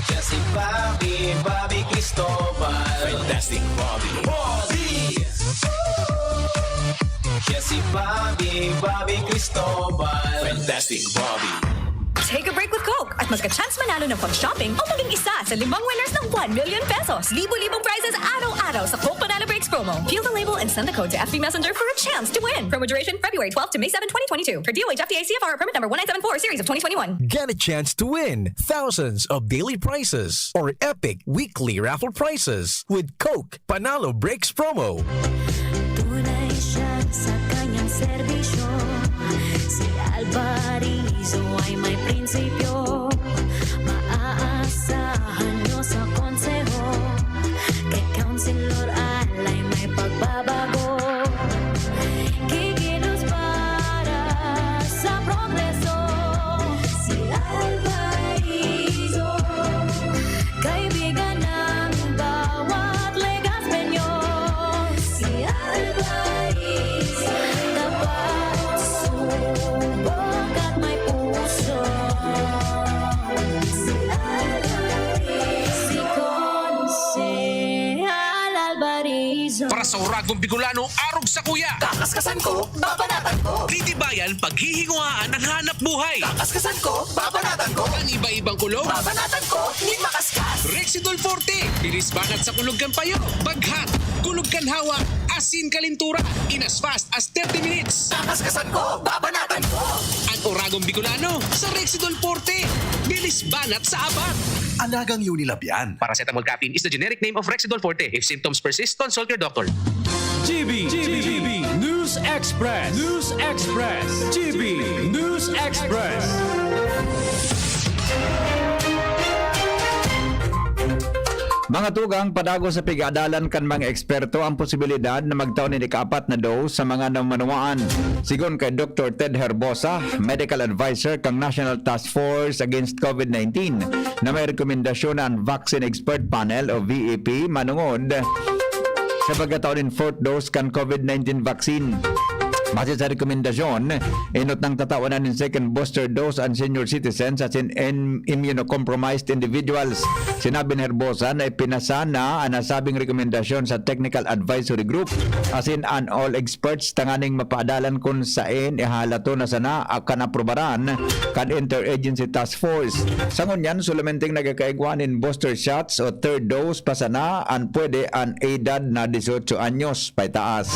Siya si Bobby, Bobby Cristobal. Fantastic Bobby. Bobby! Siya si Bobby, Bobby Cristobal. Fantastic Bobby. Take a break with Coke at magka-chance manalo ng pag-shopping o maging isa sa limang winners ng one million pesos. Libo-libong prizes araw-araw sa Coke Panalo Breaks promo. Peel the label and send the code to F B Messenger for a chance to win. Promo duration February twelfth to May seven, twenty twenty-two. Per D O H F T A C F R permit number one nine seven four series of twenty twenty-one. Get a chance to win thousands of daily prizes or epic weekly raffle prizes with Coke Panalo Breaks promo. Tunay siya sa kanyang serbisyo. Si Alvarizo ay may prinsipyo. Maaasahan nyo sa konseho. Kay Councilor Al ay may pagbabago. Kikilos para sa progreso. Si Alvarizo. Kaibigan ng bawat Legazpeño, si Alvariz, tapat, subok at may puso. Si Alvariz, si Konsehal Alvarizo. Para sa Uragong Bicolano, arog sa kuya. Kakaskasan ko, babanatan ko. Titibayan, paghihinguhaan ang hanap buhay. Kakaskasan ko, babanatan ko. Ang iba-ibang kulog. Babanatan ko, nin makaskas. Rexidol Forte, bilis banat sa kulog kan payo. Baghat, kulog kan hawak, asin kalintura. In as fast as thirty minutes. Kakaskasan ko, babanatan ko. Ang Uragong Bicolano, sa Rexidol Forte. Bilis banat sa abat. Alagang Unilab yan. Paracetamol caffeine is the generic name of Rexidol Forte. If symptoms persist, consult your doctor. G B, G B, News Express, News Express, G B News Express. Mga tugang, padagos sa pig-aadalan kan mga eksperto ang posibilidad na magtao nin ikaapat na dose sa mga namanwaan. Sigon kay Doktor Ted Herbosa, Medical Advisor kan National Task Force Against COVID nineteen, na may rekomendasyon na ang Vaccine Expert Panel o V E P manongod sa pagkatao nin fourth dose kan COVID nineteen vaccine. Base sa rekomendasyon, enot nang tatawan na nin second booster dose an senior citizens asin in immunocompromised individuals. Sinabi ni Herbosa na ipinasa na an nasabing rekomendasyon sa Technical Advisory Group asin an all experts tanganing mapaadalan kun saen ihalato na sana kan aprubaran kan Interagency Task Force. Sa ngunyan, solamente nagkakaigwa nin booster shots o third dose pa sana an pwede an edad na dieciocho anyos paitaas.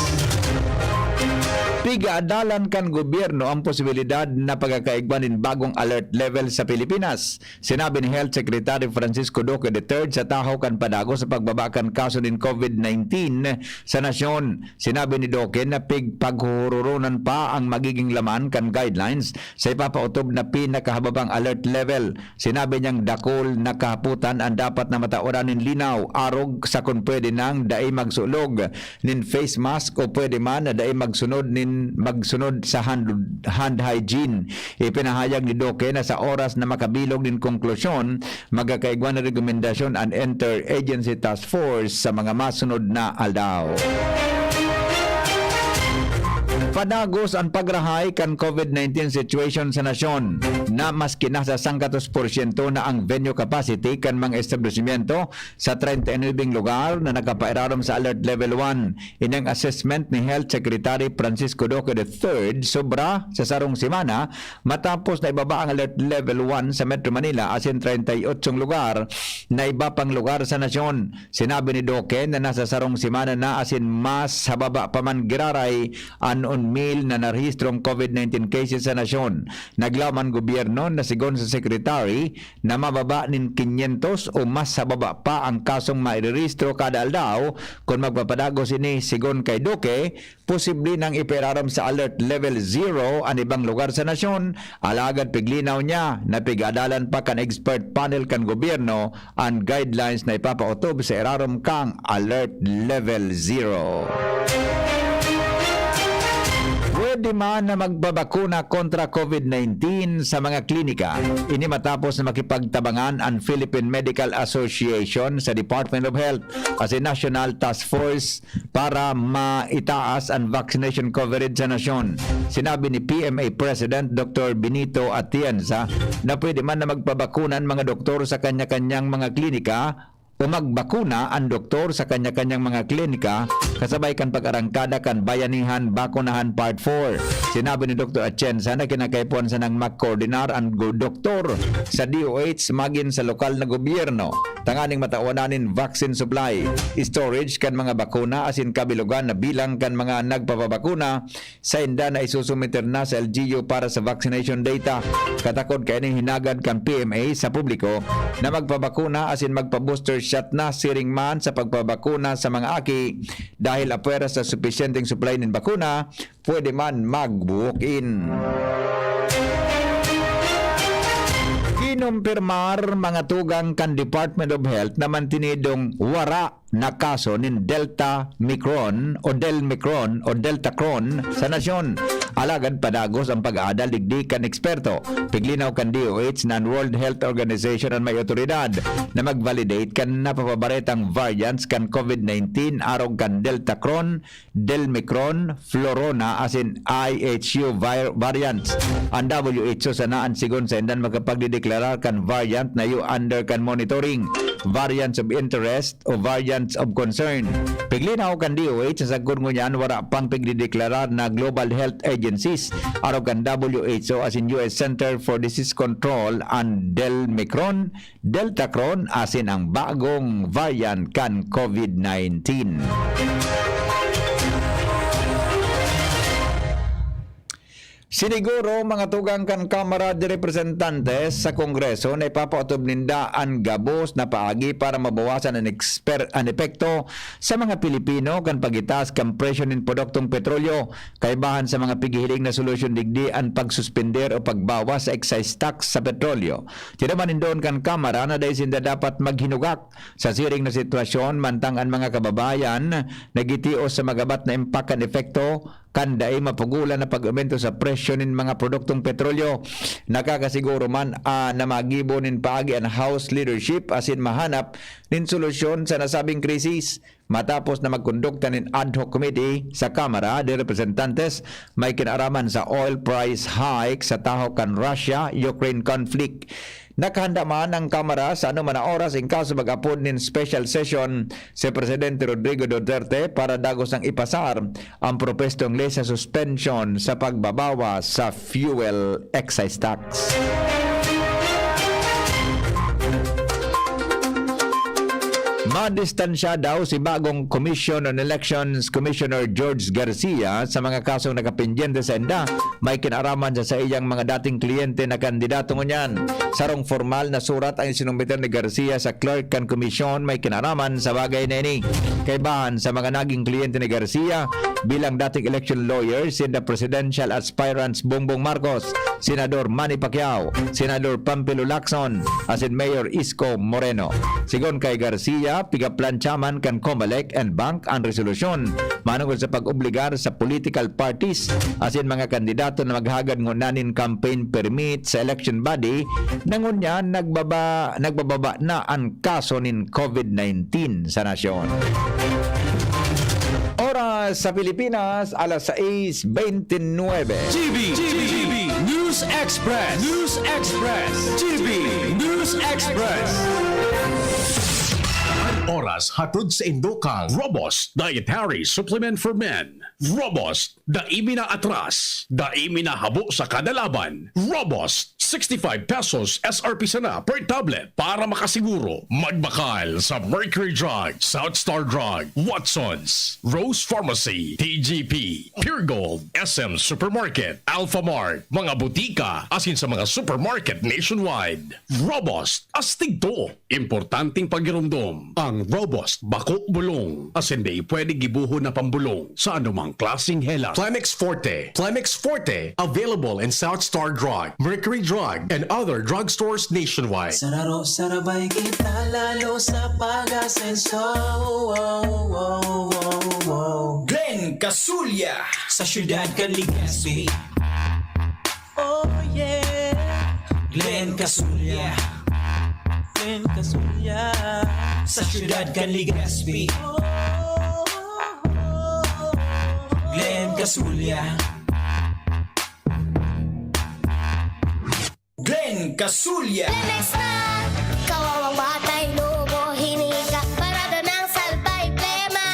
Pig-aadalan kan gobyerno ang posibilidad na pagkakaigwa nin bagong alert level sa Pilipinas. Sinabi ni Health Secretary Francisco Duque the third sa tahaw kan padagos sa pagbaba kan kaso nin COVID nineteen sa nasyon. Sinabi ni Duque na pig-, paghuhururonan pa ang magiging laman kan guidelines sa ipapaotob na pinakahababang alert level. Sinabi niyang dakul na kahapotan an dapat na mataoran nin linaw, arog sa kun pwede nang dai magsulog nin face mask o pwede man na dai magsunod nin, magsunod sa hand, hand hygiene. Ipinahayag ni Duque na sa oras na makabilog nin konklusyon, magkakaigwa na rekomendasyon an Interagency Task Force sa mga masunod na aldaw. Padagos an pagrahay kan COVID nineteen situation sa nasyon, na maski nasa sangkatos porsyento na ang venue capacity kan mga establisimyento sa treinta y nuebeng lugar na nakapairarom sa Alert Level one. Ini ang assessment ni Health Secretary Francisco Duque the third, sobra sa sarong semana matapos na ibaba ang Alert Level one sa Metro Manila asin treinta y otsong lugar na iba pang lugar sa nasyon. Sinabi ni Duque na nasa sarong semana na asin mas hababa pa man giraray an one mil na narehistrong COVID nineteen cases sa nasyon. Naglaom an gobyerno na, sigon sa secretary, na mababa nin kinyentos o mas hababa pa ang kasong mairerehistro kada aldaw kun magpapadagos ini. Sigon kay Duque, posible nang ipairarom sa Alert Level zero an ibang lugar sa nasyon, alagad piglinaw niya na pig-adalan pa kan expert panel kan gobyerno an guidelines na ipapaotob sa irarom kang Alert Level zero. Pwede man na magpabakuna kontra COVID nineteen sa mga klinika. Ini matapos na makipagtabangan an Philippine Medical Association sa Department of Health asin National Task Force para maitaas an vaccination coverage sa nasyon. Sinabi ni P M A President Doctor Benito Atienza na pwede man na magpabakuna an mga doktor sa kanya-kanyang mga klinika o magbakuna an doktor sa kanya-kanyang mga klinika kasabay kan pag-arangkada kan Bayanihan Bakunahan Part four. Sinabi ni Doktor Atienza na kinakaipuhan sanang makoordinar an go-, doktor sa D O H magin sa lokal na gobyerno tanganing matawan nin vaccine supply, storage kan mga bakuna asin kabilogan na bilang kan mga nagpapabakuna sainda na isusumiter na sa L G U para sa vaccination data. Katakod kaining hinagad kan P M A sa publiko na magpabakuna asin magpa-booster shot na siring man sa pagpabakuna sa mga aki, dahil apwera sa supisyenteng supply nin bakuna, pwede man mag-walk-in. Kinumpirmar mga tugang kan Department of Health na mantinidong wara na kaso nin Delta Micron o Delmicron o Deltacron sa nasyon. Alagad padagos ang pag-aadal digdi kan eksperto. Piglinaw kan D O H na an World Health Organization an may otoridad na mag-validate kan napapabaretang variants kan COVID nineteen arog kan Deltacron, Delmicron, Florona asin I H U vir-, variants. An W H O sana an sigon saindan makapagdedeklarar kan variant na iyo under kan monitoring, variants of interest o variants of concern. Piglinaw kan D O H, sa sagkod ngunyan, wara pang pigdedeklarar na global health agencies arog kan W H O asin U S Center for Disease Control an Delmicron, Deltacron asin ang bagong variant kan COVID nineteen. Siniguro, mga tugang kan Kamara de Representantes sa Kongreso, na ipapaotob ninda an gabos na paagi para mabawasan an eksper-, an epekto sa mga Pilipino kan pagitaas kan presyo nin produktong petrolyo. Kaibahan sa mga pighihiling na solusyon digdi an pagsuspender o pagbawas sa excise tax sa petrolyo. Tinaman nin duon kan Kamara na dai sinda dapat maghinugak sa siring na sitwasyon, mantang an mga kababayan nagitios sa magabat na impact kan epekto kan dai mapugolan na pag-aumento sa presyo nin mga produktong petrolyo. Nakakasiguro man, ah, na magibo nin paagi an House leadership asin mahanap nin solusyon sa nasabing krisis. Matapos na magkondukta nin ad hoc committee sa Kamara de Representantes, may kinaraman sa oil price hike sa tahaw kan Russia-Ukraine conflict. Nakahanda man ang Kamara sa anoman na oras in kaso mag-apod nin special session si Presidente Rodrigo Duterte para dagos nang ipasar ang propestong ley sa suspension sa pagbabawas sa fuel excise tax. Madistansya daw si bagong Commission on Elections Commissioner George Garcia sa mga kasong nakapendyente sainda may kinaraman sa saiyang mga dating kliyente na kandidato ngunyan. Sarong formal na surat ang isinumiter ni Garcia sa clerk kan komisyon may kinaraman sa bagay na ini. Kaibahan sa mga naging kliyente ni Garcia bilang dating election lawyer, sinda presidential aspirants Bongbong Marcos, Senador Manny Pacquiao, Senador Panfilo Lacson, asin Mayor Isko Moreno. Sigon kay Garcia, pigaplantsa man kan Comelec and Bank an resolusyon manungod sa pag-obligar sa political parties asin mga kandidato na maghagad ngona nin campaign permit sa election body na ngunyan nagbaba-, nagbababa na an kaso nin COVID nineteen sa nasyon. Oras sa Pilipinas, alas sais bente nuebe. G B, G B, News Express, News Express, G B News Express. An oras hatod saindo kan Robust Dietary Supplement for Men. Robust, dai mi naatras, dai mi nahabo sa kada laban. Robust, sixty-five pesos S R P sana per tablet. Para makasiguro, magbakal sa Mercury Drug, South Star Drug, Watsons, Rose Pharmacy, T G P, Pure Gold, S M Supermarket, Alphamart, mga butika, asin sa mga supermarket nationwide. Robust, astig to. Importanteng pagiromdom, ang Robust bako bulong, asin dai pwede gibohon na pambulong sa anumang klaseng hela. Plemex Forte. Plemex Forte, available in South Star Drug, Mercury Drug, and other drugstores nationwide. Sararo, sarabay kita lalo sa pag-asenso. Wow, wow, wow, wow. Glenn Casulya sa siyudad kan Legazpi. Oh yeah. Glenn Casulya. Glenn Casulya. Sa siyudad kan Legazpi. Glenn Casulya. Glenn Casulya. Plemex na! Kawawang batay, lobo, hinika, parada ng salbay, plema.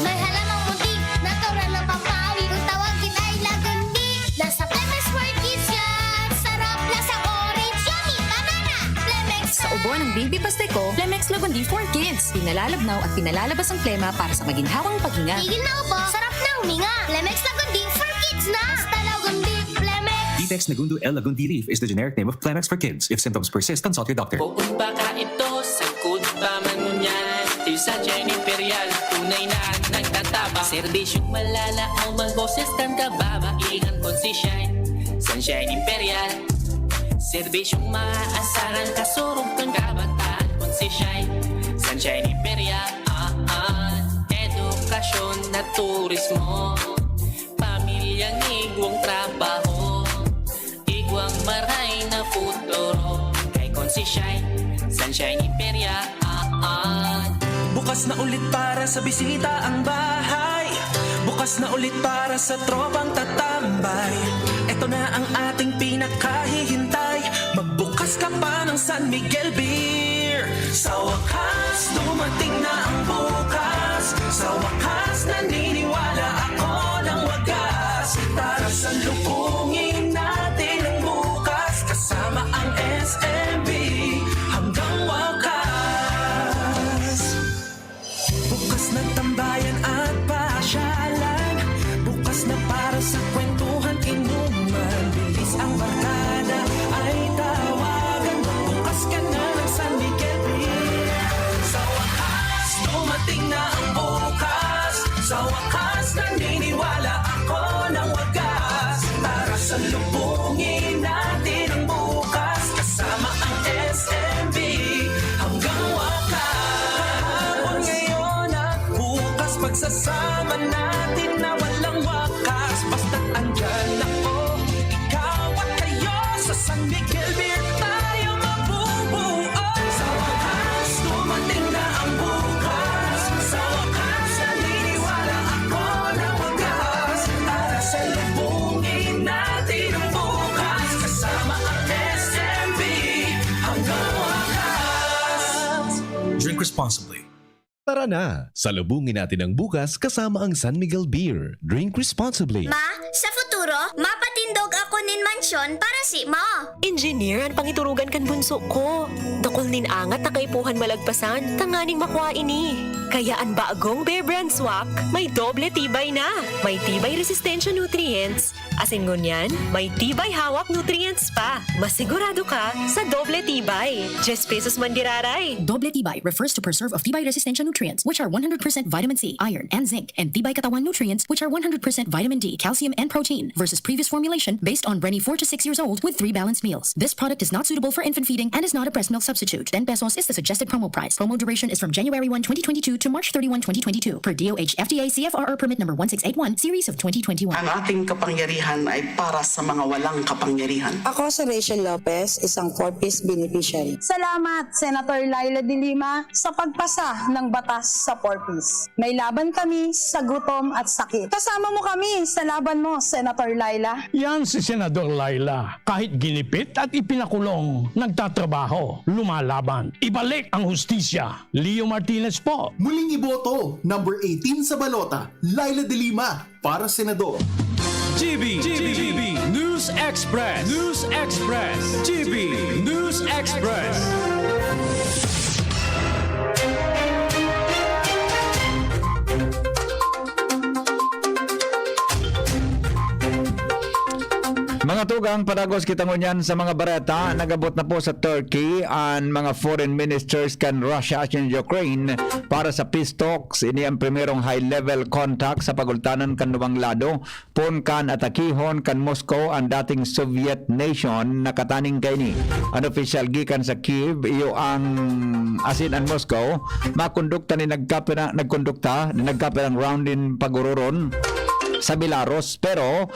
May halamang muntik, natural na pampawi. Kung tawagin ay lagundi, nasa Plemex World Kids yan. Sarap, lasang orange, yummy, banana. Plemex na! Sa ubo ng baby pasteko, Plemex Lagundi for Kids. Pinalalabnaw at pinalalabas ang plema para sa maginhawang paghinga. Tigil na ubo, sarap na huminga. Plemex Lagundi for Kids na! Basta Lagundi, Plemex! Ditex Nagundo L Lagundi Leaf is the generic name of Plemex for Kids. If symptoms persist, consult your doctor. Poon pa ka ito, sangkod pa man ngunyan. Tiyo sa China Imperial, tunay na nagtataba. Serbisyong malalaog, magboses kan kababaingan kon si Shine. Sunshine Imperial. Serbisyong maaasahan, kasurog kan kabataan kon si Shine. Sunshine Imperial, ah, ah. Edukasyon na turismo. Pamilyang igwang trabaho. Igwang maray na futuro. Kay kon si Shine, Sunshine Imperial, ah, ah. Bukas na ulit para sa bisita ang bahay. Bukas na ulit para sa tropang tatambay. Ito na ang ating pinakahihintay. Magbukas ka pa ng San Miguel Beer. Sa wakas, dumating na ang bukas. Sa wakas, naniniwala ako ng wagas. Tara, salubungin natin ang bukas. Kasama ang S M B hanggang wakas. Bukas na tambayan at pasyalan. Bukas na para sa kwentuhan, inuman. Bilis ang barkada ay tawagan. Bukas ka na ng San Miguel Beer. Sa wakas, dumating na ang bukas. Sa wakas, naniniwala ako ng wagas. Tara, salubungin natin ang bukas. Kasama ang S M B hanggang wakas. Kahapon, ngayon at bukas, pagsasama natin na walang wakas. Basta't andyan ako, ikaw at kayo, sa San Miguel Beer tayo mabubuo. Sa wakas, dumating na ang bukas. Sa wakas, naniniwala ako na wagas. Tara, salubungin natin ang bukas. Kasama ang S M B hanggang wakas. Drink responsibly. Tara na! Salubungin natin ang bukas kasama ang San Miguel Beer. Drink responsibly. Ma, sa futuro, mapatindog ako nin mansyon para simo. Engineer an pangiturugan kan bunso ko. Dakul nin angat na kaipuhan malagpasan tanganing makua ini. Kaya an bagong Bear Brand Swak may doble tibay na. May tibay resistensya nutrients, asin ngunyan, may tibay hawak nutrients pa. Masigurado ka sa doble tibay. Diyes pesos man giraray. Doble tibay refers to preserve of tibay resistensya nutrients, which are one hundred percent vitamin C, iron, and zinc, and tibay katawan nutrients, which are one hundred percent vitamin D, calcium, and protein, versus previous formulation based on Brenny four to six years old with three balanced meals. This product is not suitable for infant feeding and is not a breast milk substitute. Ten pesos is the suggested promo price. Promo duration is from January one, twenty twenty-two to March thirty-one, twenty twenty-two, per D O H F D A C F R R permit number one six eight one, series of twenty twenty-one. Ang ating kapangyarihan ay para sa mga walang kapangyarihan. Ako si Rachel Lopez, isang four Ps beneficiary. Salamat, Senator Leila de Lima, sa pagpasa ng batas sa four Ps. May laban kami sa gutom at sakit. Kasama mo kami sa laban mo, Senator Leila. Yan si Senador Leila. Kahit ginipit at ipinakulong, nagtatrabaho, lumalaban. Ibalik ang hustisya. Leo Martinez po. Muling iboto, number eighteen sa balota, Leila de Lima, para senador. G B, G B, News Express, News Express, G B News Express. Mga tugang, padagos kita ngunyan sa mga bareta. Nagabot na po sa Turkey an mga foreign ministers kan Russia asin Ukraine para sa peace talks. Ini ang primerong high-level contact sa pagultanan kan duwang lado, poon kan atakihon kan Moscow an dating Soviet nation na kataning kaini. An opisyal gikan sa Kyiv, iyo ang, asin an Moscow, makondukta ni nagkapira-, nagkondukta ni nagkapirang round nin pag-ororon sa Belarus, pero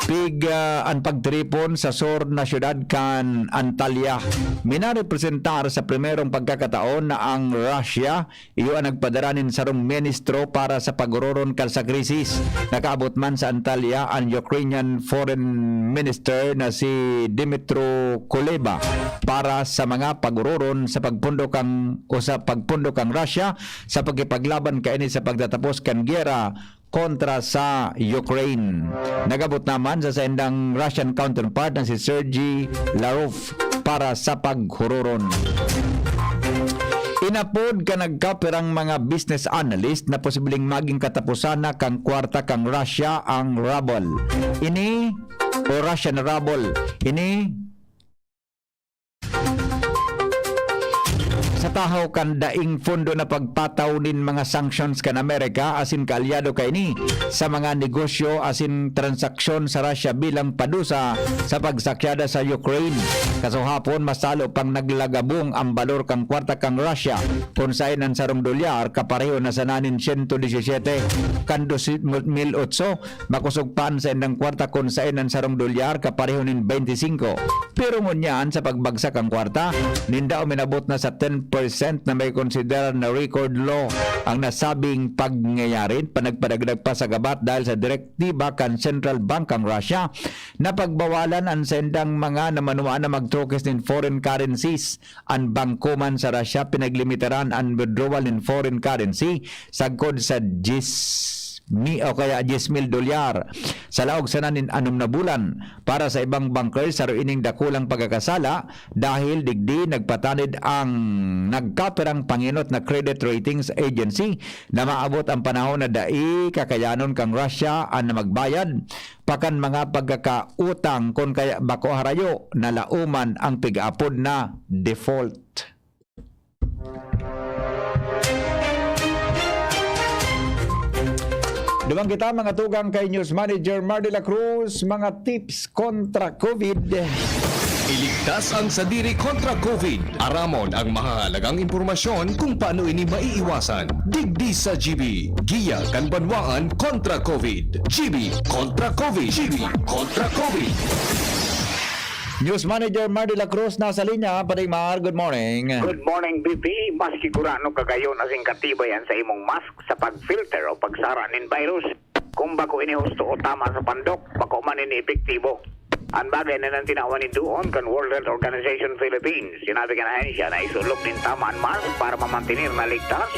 pig, ah, an pagtiripon sa sur na syudad kan Antalya. Minarepresentar sa primerong pagkakataon na ang Russia iyo an nagpadara nin sarong ministro para sa pag-ororon kan sa krisis. Nakaabot man sa Antalya an Ukrainian Foreign Minister na si Dmytro Kuleba para sa mga pag-ororon sa pagpundok kan, o sa pagpundok kan Russia sa pakikipaglaban kaini sa pagtatapos kan giyera kontra sa Ukraine. Nagabot naman sa saindang Russian counterpart na si Sergei Lavrov para sa paghuroron. Inapod kan nagkapirang mga business analyst na posibleng magin kataposan na kan kwarta kan Russia ang ruble. Ini, o Russian ruble. Ini sa tahaw kan daing pondo na pagpataw nin mga sanctions kan Amerika asin kaalyado kaini sa mga negosyo asin transaksyon sa Russia bilang padusa sa pagsakyada sa Ukraine. Kasuhapon, masalo pang naglagabong ang balor kan kwarta kan Russia, kun saen an sarong dolyar kapareho na sana nin siyento disisiyete kan dos mil otso. Makosog pa an saindang kwarta kun saen an sarong dolyar kapareho nin baynte singko. Pero ngunyan, sa pagbagsak kan kwarta ninda, uminabot na sa ten percent na makonsiderar na record low ang nasabing pangyayari, pa nagpadagdag pa sa gabat dahil sa direktiba kan Central Bank kan Russia na pagbawalan an saindang mga namanuan na magtrokes nin foreign currencies. An bangko man sa Russia pinaglimitaran an withdrawal nin foreign currency sagkod sa diyes mi-, o kaya diyes mil dolyar sa laog sana nin anom na bulan. Para sa ibang banker, saro ining dakulang pagkakasala dahil digdi nagpatanid ang nagkapirang pangenot na credit ratings agency na maabot ang panahon na dai kakayanon kan Russia an na magbayad pa kan mga pagkakautang kun kaya bako harayo na laoman ang pig-aapod na default. Duman kita, mga tugang, kay News Manager Mar de la Cruz, mga tips kontra COVID. Iligtas ang sadiri kontra COVID. Aramon ang mahahalagang impormasyon kung paano ini maiiwasan. Digdi sa G B, Giya kan Banwaan kontra COVID. G B kontra COVID. G B kontra COVID. News Manager Mar de la Cruz nasa linya. Padi Mar, good morning. Good morning, B P. Maski gurano kagayon asin katibay an sa imong mask sa pag-filter o pagsara nin virus, kung bako ini husto o tama sa pandok, bako man ini epektibo. An bagay na nang tinawan ni doon kan World Health Organization Philippines. Sinabi kan ahensya na isulog nin tama an mask para mamantener na ligtas.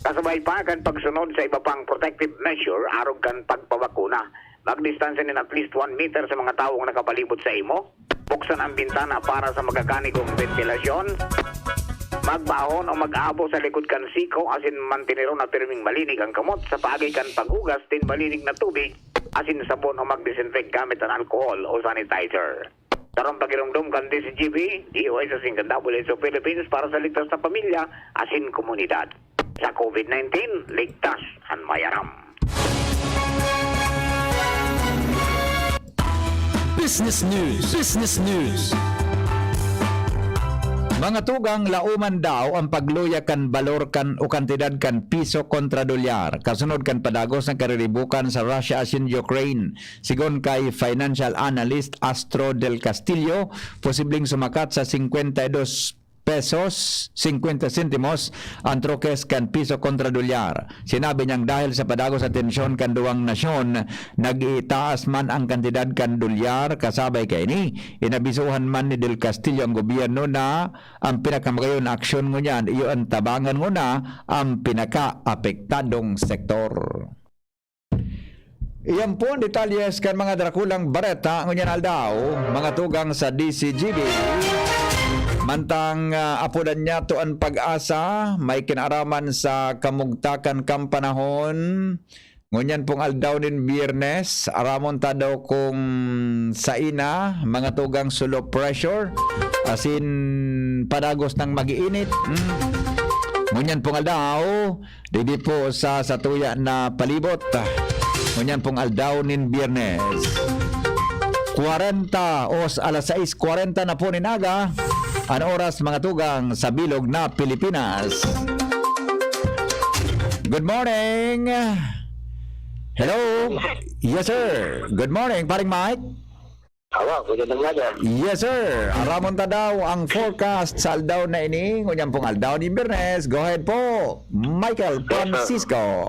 Kasabay pa kan pagsunod sa iba pang protective measure arog kan pagpabakuna. Magdistansya nin at least one meter sa mga tawong nakapalibot sa imo. Buksan ang bintana para sa magakanigong bentilasyon. Magbahon o mag-abo sa likod kan siko asin mantineron na pirming malinig ang kamot sa paagi kan paghugas nin malinig na tubig asin sabon o mag-disinfect gamit an alcohol o sanitizer. Sarong pagiromdom kan D C G B, D O H asin kan W H O Philippines para sa ligtas na pamilya asin komunidad. Sa COVID nineteen, ligtas an may aram. Business News. Business News. Mga tugang, laoman daw ang pagluya kan balor kan o kantidad kan piso kontra dolyar, kasunod kan padagos na kariribukan sa Russia asin Ukraine. Sigon kay financial analyst Astro Del Castillo, posibleng sumakat sa singkwenta y dos pesos, singkwenta sentimos ang trokes kan piso kontra dolyar. Sinabi niyang dahil sa padagos sa tensyon kan duwang nasyon, nag-iitaas man ang kantidad kan dolyar. Kasabay kaini, inabisuhan man ni Del Castillo ang gobyerno na ang pinakamagayon na aksyon ngunyan iyo an tabangan nguna ang pinakaapektadong sektor. Iyan po ang detalyes kan mga drakulang bareta ngunyan aldaw, mga tugang sa D C G B. Mantang, ah, apodan niya to an Pag-asa, may kinaaraman sa kamugtakan kan panahon. Ngunyan pong aldaw nin Biyernes, aramon ta daw kung saina, mga tugang, sa low pressure, asin padagos nang mag-iinit. Hmm. Ngunyan pong aldaw, digdi po sa satuya na palibot. Ngunyan pong aldaw nin Biyernes. Kwarenta o s-, alas sais kwarenta na po nin aga, an oras, mga tugang, sa bilog na Pilipinas. Good morning. Hello. Yes, sir. Good morning, paring Mike. Awa, magandang aga. Yes, sir. Aramon ta daw ang forecast sa aldaw na ini. Ngunyan pong aldaw nin Biyernes. Go ahead po, Michael Francisco.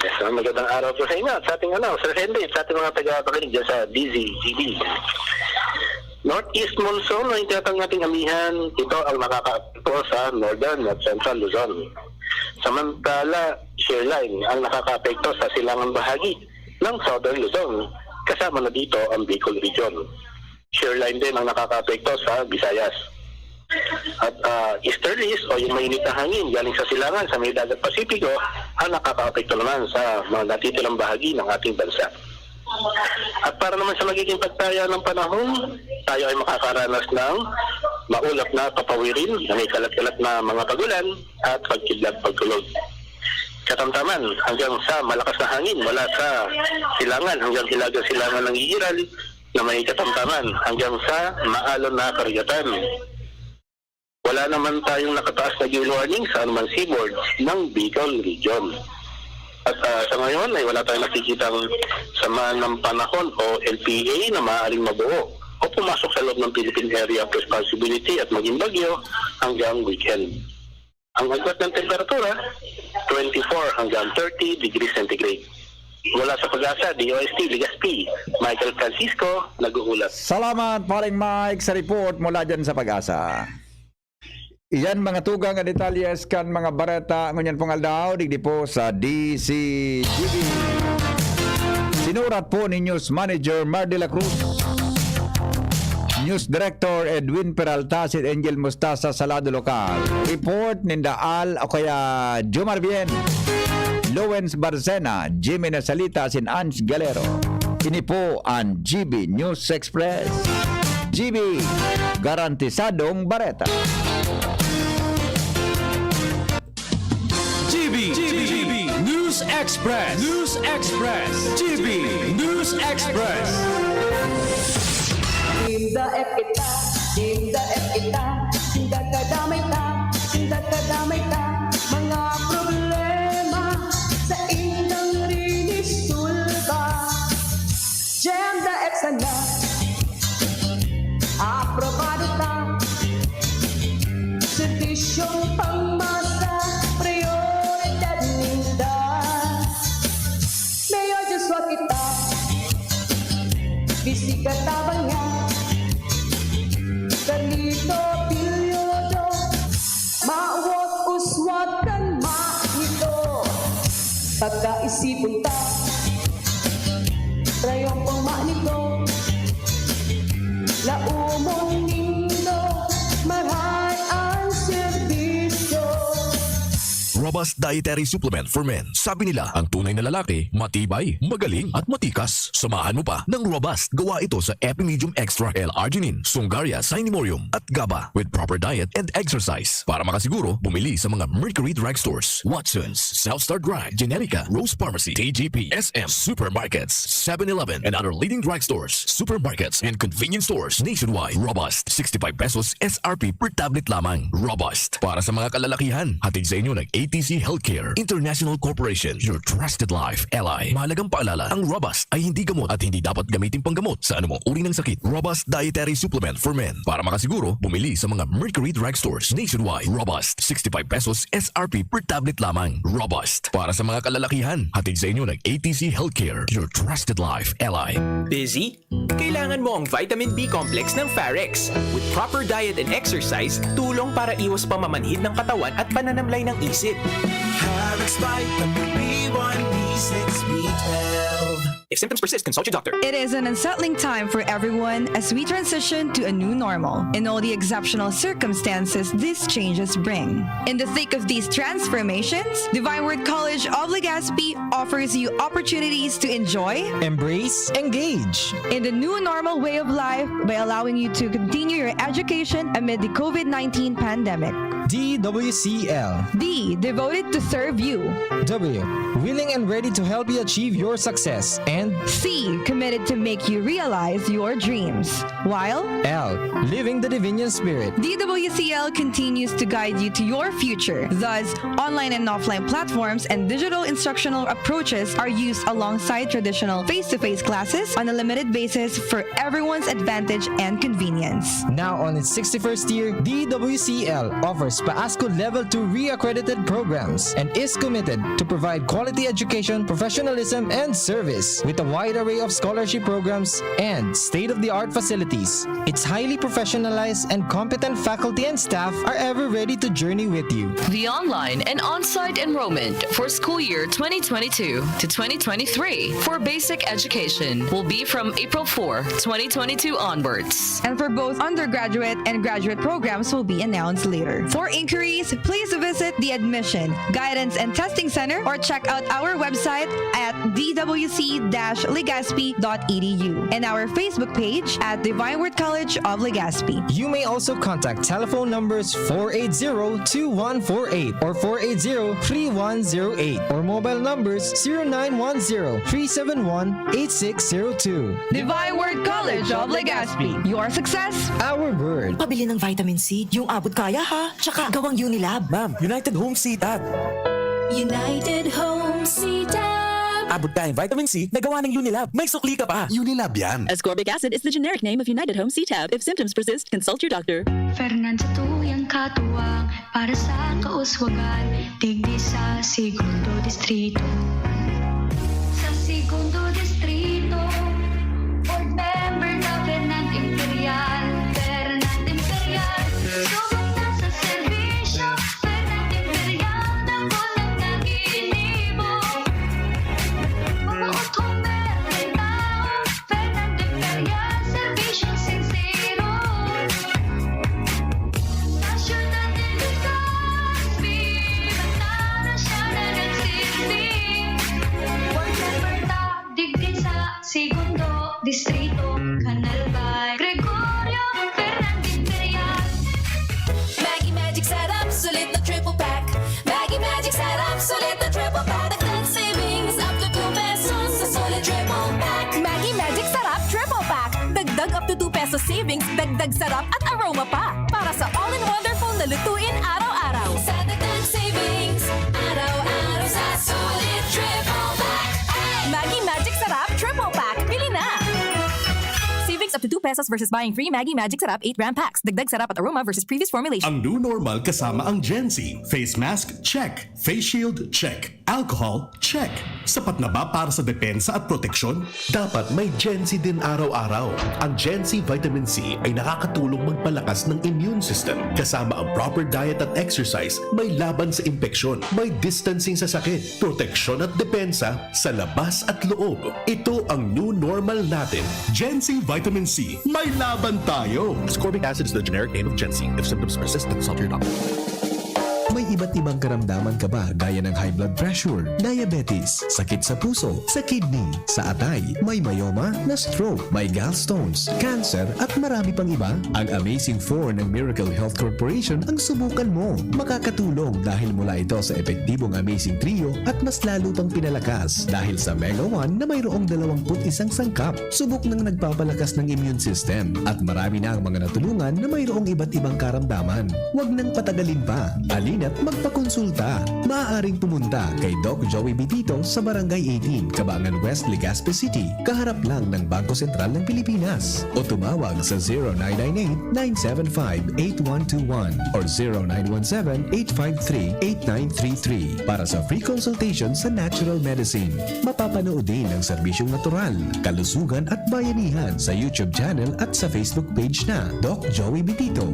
Yes, sir. Magandang araw po sa inyo at sa ating, ano, Sir Henry, at sa ating mga tagapakinig dyan sa D Z G B. Northeast monsoon o yung tinatawag nating amihan, ito ang nakakaapekto sa northern at central Luzon. Samantala, shear line ang nakakaapekto sa silangang bahagi ng southern Luzon, kasama na dito ang Bicol Region. Shear line din ang nakakaapekto sa Visayas. At, ah, easterlies o yung mainit na hangin galing sa silangan sa may dagat Pasipiko ang nakakaapekto naman sa mga natitirang bahagi ng ating bansa. At para naman sa magiging pagtaya ng panahon, tayo ay makakaranas ng maulap na papawirin na may kalat-kalat na mga pagulan at pagkidlat pagkulog. Katamtaman hanggang sa malakas na hangin mula sa silangan hanggang hilagang silangan ng Igiral na may katamtaman hanggang sa maalon na karagatan. Wala naman tayong nakataas na gale warning sa anuman seaboard ng Bicol Region. At, ah, sa ngayon ay wala tayong nakikitang sama ng panahon o L P A na maaaring mabuo o pumasok sa loob ng Philippine Area of Responsibility at maging bagyo hanggang weekend. Ang agwat ng temperatura, twenty-four hanggang thirty degrees centigrade. Mula sa Pag-asa, D O S T, Legazpi, Michael Francisco, nag-uulat. Salamat, paring Mike, sa report mula dyan sa Pag-asa. Iyan, mga tugang, ang detalyes kan mga bareta ngunyan pong aldaw, digdi po sa D C G B. Sinurat po ni News Manager Mar de la Cruz, News Director Edwin Peralta, si Angel Mustasa sa lado lokal. Report ninda Al o kaya Jomar Bien, Lowens Barcena, Jimmy Nasalita, sin Ange Galero. Ini po an G B News Express. G B, garantisadong bareta. G B, G B News Express. News Express. G B News Express. Kinda et kita, kinda et kita, kinda kadamay ta, kinda kadamay ta, mga problema sa indang rinisulba. Jemda et sana, aprobado ta. Serbisyong pangmasa, prioridad ninda. Mayor Joshua kita, Vice katabang niya, Carlito Pillodo, mawot uswag kan ma nito. Pagkaisipon ta, Rayong puma nito, laumon nindo, maray an serbisyo. Robust Dietary Supplement for Men. Sabi nila, ang tunay na lalaki, matibay, magaling, at matikas. Samahan mo pa ng Robust. Gawa ito sa Epimedium Extra L-Arginine, Sungaria, Sinemurium, at GABA with proper diet and exercise. Para makasiguro, bumili sa mga Mercury Drugstores, Watsons, South Star Drug, Generica, Rose Pharmacy, T G P, S M, supermarkets, Seven Eleven, and other leading drugstores, supermarkets, and convenience stores nationwide. Robust, sixty-five pesos S R P per tablet lamang. Robust. Para sa mga kalalakihan, hatid sa inyo ng A T C Healthcare International Corporation, your trusted life ally. Mahalagang paalala, ang Robust ay hindi gamot at hindi dapat gamitin panggamot sa anumang uri ng sakit. Robust Dietary Supplement for Men. Para makasiguro, bumili sa mga Mercury Drugstores nationwide. Robust, sixty-five pesos S R P per tablet lamang. Robust. Para sa mga kalalakihan, hatid sa inyo ng A T C Healthcare, your trusted life ally. Busy? Kailangan mo ang vitamin B complex ng Pharex. With proper diet and exercise, tulong para iwas pamamanhid ng katawan at pananamlay ng isip. Parex Vitamin B one, B six, B twelve. If symptoms persist, consult your doctor. It is an unsettling time for everyone as we transition to a new normal and all the exceptional circumstances these changes bring. In the thick of these transformations, Divine Word College of Legazpi offers you opportunities to enjoy, embrace, engage in the new normal way of life by allowing you to continue your education amid the COVID nineteen pandemic. D W C L. D, devoted to serve you. W, willing and ready to help you achieve your success. And C, committed to make you realize your dreams. While L, living the Divinian Spirit. D W C L continues to guide you to your future. Thus, online and offline platforms and digital instructional approaches are used alongside traditional face-to-face classes on a limited basis for everyone's advantage and convenience. Now on its sixty-first year, D W C L offers PAASCU Level two re-accredited programs and is committed to provide quality education, professionalism, and service with a wide array of scholarship programs and state-of-the-art facilities. Its highly professionalized and competent faculty and staff are ever ready to journey with you. The online and on-site enrollment for school year twenty twenty-two to twenty twenty-three for basic education will be from April four, twenty twenty-two onwards. And for both undergraduate and graduate programs will be announced later. For inquiries, please visit the Admission, Guidance and Testing Center or check out our website at d w c dash legazpi dot e d u and our Facebook page at Divine Word College of Legazpi. You may also contact telephone numbers four eight zero two one four eight or four eight zero three one zero eight or mobile numbers zero nine one zero three seven one eight six zero two. Divine Word College of Legazpi. Your success, our word. Pabili ng vitamin C, yung abot kaya ha. Tsaka gawang Unilab. Ma'am, United Home C-Tab. United Home C-Tab. Abot kayang vitamin C na gawa ng Unilab. May sukli ka pa. Unilab yan. Ascorbic acid is the generic name of United Home C-Tab. If symptoms persist, consult your doctor. Fernan sa tuyang katuwang para sa kauswagan, digdi sa Segundo Distrito. Sa Segundo Distrito, board member na Fernan Imperial. Fernan Imperial, subok na sa serbisyo. Fernan Imperial, dakul na ginibo. Mabuot, humber, may tao. Fernan Imperial, serbisyong sinsero. Nasyonal de Legazpi, basta na siya na nagsilbi. Board member ta, digdi sa Segundo Distrito, Canal by Gregorio Fernan Imperial. Maggi Magic Sarap, sulit na triple pack. Maggi Magic Sarap, sulit na triple pack. Dagdag savings up to two pesos sa sulit triple pack. Maggi Magic Sarap Triple Pack. Dagdag up to two pesos savings, dagdag sarap at aroma pa. Para sa all-in-wonderful na lutuin araw-araw. Sa dagdag savings, araw-araw sa sulit triple pack. Maggi Magic Sarap Triple Pack. Bili na! Savings up to two pesos versus buying three Maggi Magic Sarap eight gram packs. Dagdag sarap at aroma versus previous formulation. Ang new normal kasama ang Gen Z. Face mask, check. Face shield, check. Alcohol, check. Sapat na ba para sa depensa at proteksyon? Dapat may Gen Z din araw-araw. Ang Gen Z Vitamin C ay nakakatulong magpalakas ng immune system. Kasama ang proper diet at exercise, may laban sa impeksyon, may distancing sa sakit, proteksyon at depensa sa labas at loob. Ito ang new normal natin. Gen Z Vitamin C, may laban tayo! Ascorbic acid is the generic name of Gen Z. If symptoms persist, consult your doctor. May Iba't ibang karamdaman ka ba, gaya ng high blood pressure, diabetes, sakit sa puso, sa kidney, sa atay, may myoma, na-stroke, may gallstones, cancer, at marami pang iba? Ang Amazing Four ng Miracle Health Corporation ang subukan mo. Makakatulong dahil mula ito sa epektibong Amazing Trio at mas lalo pang pinalakas dahil sa Mega One na mayroong dalawang put isang sangkap. Subok nang nagpapalakas ng immune system at marami na ang mga natulungan na mayroong iba't ibang karamdaman. Huwag nang patagalin pa. Halina't magpakonsulta. Maaaring pumunta kay Doc Joey Bitito sa Barangay eighteen, Cabangan West, Legazpi City, kaharap lang ng Bangko Sentral ng Pilipinas. O tumawag sa zero nine nine eight, nine seven five, eight one two one or zero nine one seven, eight five three, eight nine three three para sa free consultation sa natural medicine. Mapapanood din ang serbisyong natural, kalusugan at bayanihan sa YouTube channel at sa Facebook page na Doc Joey Bitito.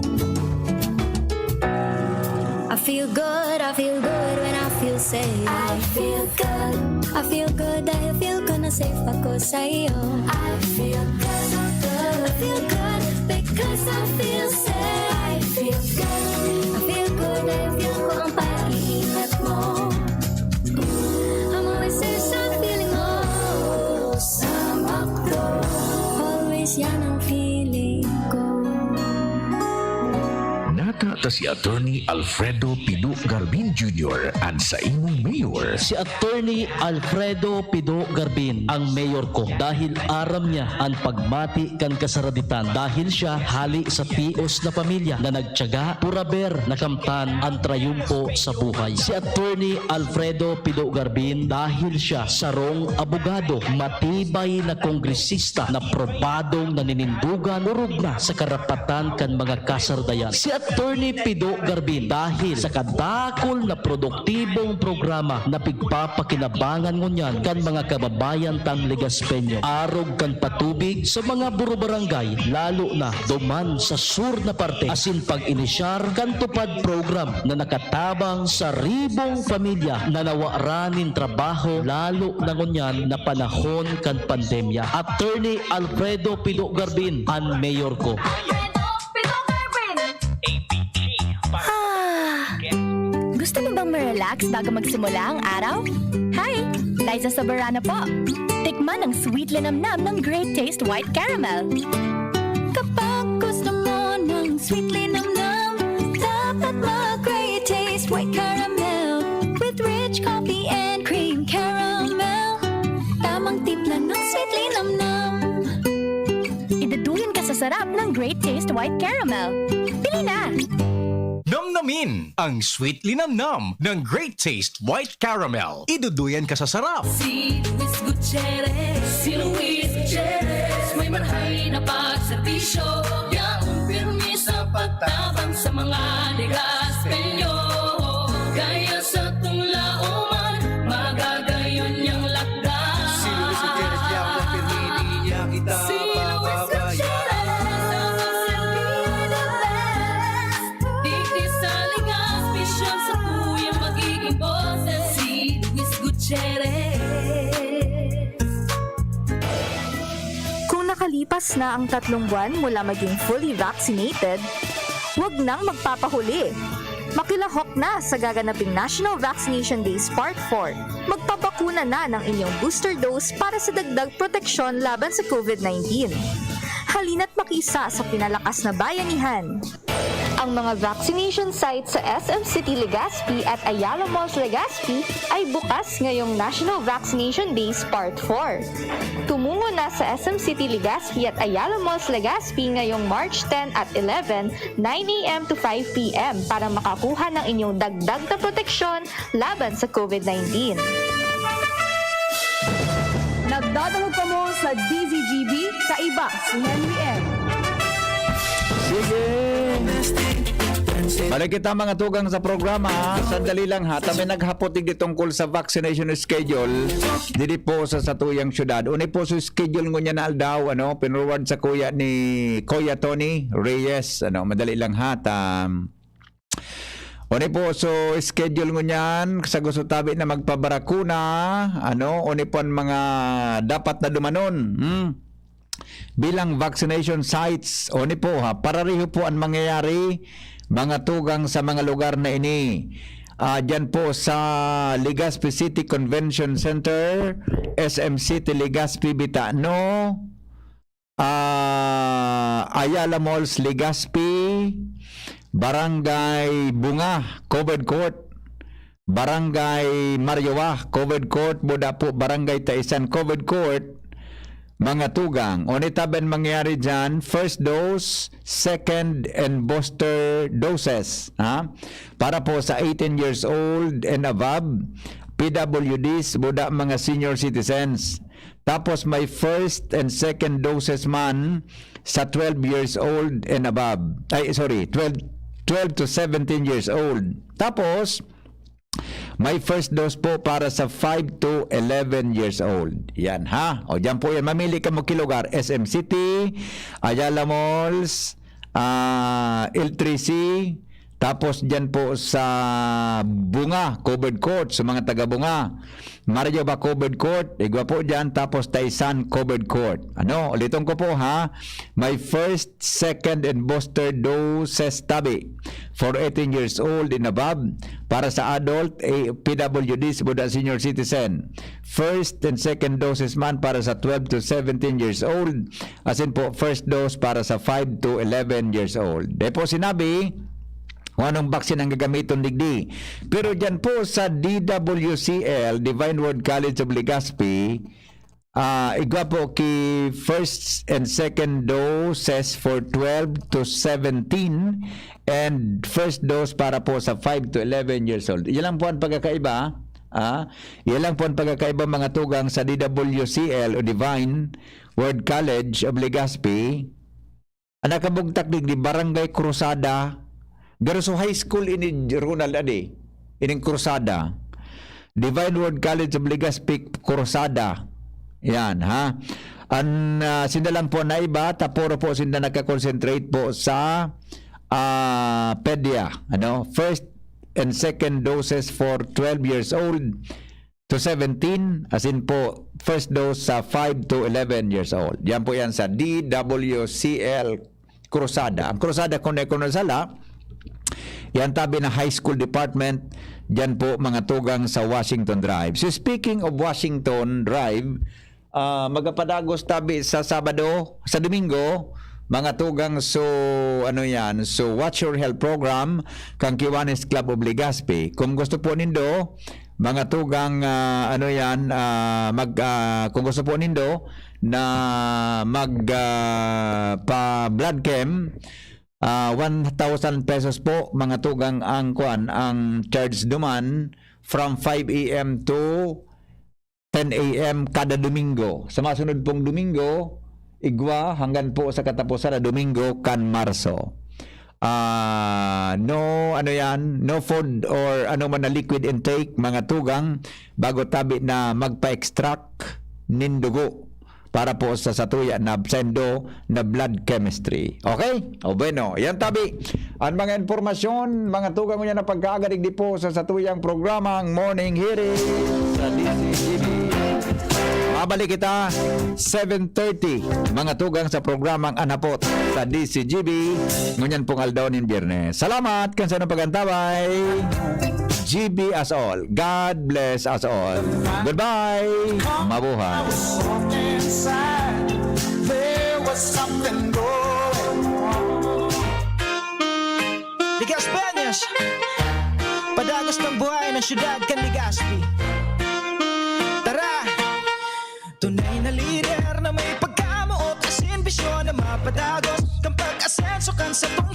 I feel good, I feel good when I feel safe. I feel good, I feel good dahil feel ko na safe ako sa iyo. I feel good, so good. I feel good because I feel safe. I feel good, I feel good dahil feel ko ang pag-iingat mo. I'm always safe sa feeling mo. Sa McDo, always yan ang feeling ko. Nata ta si Attorney Alfredo Pido Garbin Junior an saimong mayor. Si Attorney Alfredo Pido Garbin ang mayor ko dahil aram niya an pagmati kan kasaraditan, dahil siya hali sa tios na pamilya na nagtiyaga, puraber na kamtan an trayumpo sa buhay. Si Attorney Alfredo Pido Garbin dahil siya sarong abogado, matibay na kongresista na probadong naninindugan, orog na sa karapatan kan mga kasardayan. Si Attorney Pido Garbin dahil sa kadakol na produktibong programa na pigpapakinabangan ngunyan kan mga kababayan tang Legazpeño, arog kan patubig sa mga burubarangay, lalo na duman sa sur na parte, asin pag-inisyar kan TUPAD program na nakatabang sa ribong pamilya na nawaran nin trabaho, lalo na ngunyan na panahon kan pandemya. Attorney Alfredo Pido Garbin, an mayor ko. Alfredo Pido Garbin! Ah, gusto mo bang ma-relax bago magsimula ang araw? Hi! Liza Soberano po. Tikman ang sweet linamnam ng Great Taste White Caramel. Kapag gusto mo ng sweet linamnam, dapat mag-Great Taste White Caramel with rich coffee and cream caramel. Tamang timpla ng sweet linamnam. Iduduyan ka sa sarap ng Great Taste White Caramel. Pili na! Namnamin ang sweet linamnam ng Great Taste White Caramel. Iduduyan ka sa sarap. Si Luis Gutierrez. Si Luis Gutierrez. May marhay na pagserbisyo. Yaon pirmi sa pagtabang sa mga Legazpeño. Gaya sa tunglaoman, magagayon niyang lakdas. Si Luis Gutierrez, yaon pirmi, di niya kita Si Luis pababayaan. Gutierrez. Digdi sa Legazpi, siya sa tuyang magiging boses. Si Luis Gutierrez. Kung nakalipas na ang tatlong buwan mula maging fully vaccinated, huwag nang magpapahuli. Makilahok na sa gaganaping National Vaccination Days Part four. Magpabakuna na ng inyong booster dose para sa dagdag proteksyon laban sa COVID nineteen. Halina't makiisa sa pinalakas na bayanihan. Ang mga vaccination sites sa S M City Legazpi at Ayala Malls Legazpi ay bukas ngayong National Vaccination Days Part four. Tumungo na sa S M City Legazpi at Ayala Malls Legazpi ngayong March ten at eleven, nine a m to five p m para makakuha ng inyong dagdag na proteksyon laban sa COVID nineteen. Nagdadangog kamo sa D Z G B, kaiba si Henry M. Sige. Balik kita, mga tugang, sa programa. Sandali lang, ha. Kami naghapot digdi tungkol sa vaccination schedule didi po sa satuyang syudad. Uni po sa schedule ngunyan na aldaw, ano, pinurward sa kuya ni Kuya Tony Reyes, ano, madali lang, ha. Ta, uni po, so schedule ngunyan sa gusto tabi na magpabarakuna, ano, uni po ang mga dapat na dumanon. Hmm? Bilang vaccination sites, uni po, ha, parareho po ang mangyayari, mga tugang, sa mga lugar na ini. Ah, dyan po sa Legazpi City Convention Center, S M City Legazpi, Bitano, ah, Ayala Malls, Legazpi, Barangay Bunga, Covered Court, Barangay Marioa, Covered Court, Buda po, Barangay Taisan, Covered Court, mga tugang. Onitaben mangyari dyan, first dose, second, and booster doses. Ha? Para po sa eighteen years old and above, P W Ds, Buda, mga senior citizens. Tapos may first and second doses man sa twelve years old and above. Ay, sorry, twelve, twelve to seventeen years old. Tapos, may first dose po para sa five to eleven years old. Yan, ha? O, dyan po yan. Mamili ka mo ki lugar. S M City, Ayala Malls, ah, L three C, tapos dyan po sa Bunga, Covered Court, sa mga taga Bunga. Marioa Covered Court, igwa po dyan, tapos Taisan Covered Court. Ano, ulitin ko po ha, may first, second, and booster doses tabi for eighteen years old and above. Para sa adult, eh, P W Ds, Buda, senior citizen. First and second doses man para sa twelve to seventeen years old. Asin po, first dose para sa five to eleven years old. Dahil po sinabi, kung anong vaccine ang gagamiton digdi. Pero dyan po sa D W C L, Divine Word College of Legazpi, ah, igwa po ki first and second doses for twelve to seventeen and first dose para po sa five to eleven years old. Yan lang po ang pagkakaiba. Ah, yan lang po ang pagkakaiba, mga tugang, sa D W C L o Divine Word College of Legazpi. Ang nakabugtak digdi, Barangay Cruzada. Pero sa high school ini, Ronald, adi. Ining Cruzada. Divine Word College of Legazpi, Cruzada. Yan, ha? An, ah, sinda lang po na iba, taporo po sinda nagka-concentrate po sa, ah, pedia, ano? First and second doses for twelve years old to seventeen, asin po, first dose sa five to eleven years old. Yan po yan sa D W C L Cruzada. Ang Cruzada, kung di ko nasala, yan tabi na high school department, dyan po mga tugang sa Washington Drive. So speaking of Washington Drive, ah, magapadagos tabi sa Sabado, sa Domingo, mga tugang, so, ano yan, so Watch Your Health Program, kang Kiwanis Club of Legazpi. Kung gusto po nindo, mga tugang, ah, ano yan, ah, mag, ah, kung gusto po nindo na mag, ah, pa blood chem, ah, one thousand pesos po, mga tugang, ang kwan, ang charge duman from five A M to ten A M kada Domingo. Sa masunod pong Domingo, igwa hanggang po sa katapusan na Domingo kan Marso. Ah, no, ano yan, no food or ano man na liquid intake, mga tugang, bago tabi na magpa-extract nin dugo para po sa satuya na saindo na blood chemistry. Okay? O bueno, yan tabi. Ang mga impormasyon, mga tugang, ngunyan na pagkaagarig di po sa satuyang programang Morning Hearing sa D C G B. Mabalik kita seven thirty, mga tugang, sa programang Anapot sa D C G B. Ngunyan pong aldaw nin Biyernes. Salamat kan sa inong pag-antabay. G B us all. God bless us all. Goodbye. Mabuhay. Soft inside, there was something going on. Ligaspeños, padagos ng buhay ng syudad kan Legazpi. Tara! Tunay na lider na may pagkamoot, asin bisyon na mapadagos, kang pag-asenso kan satong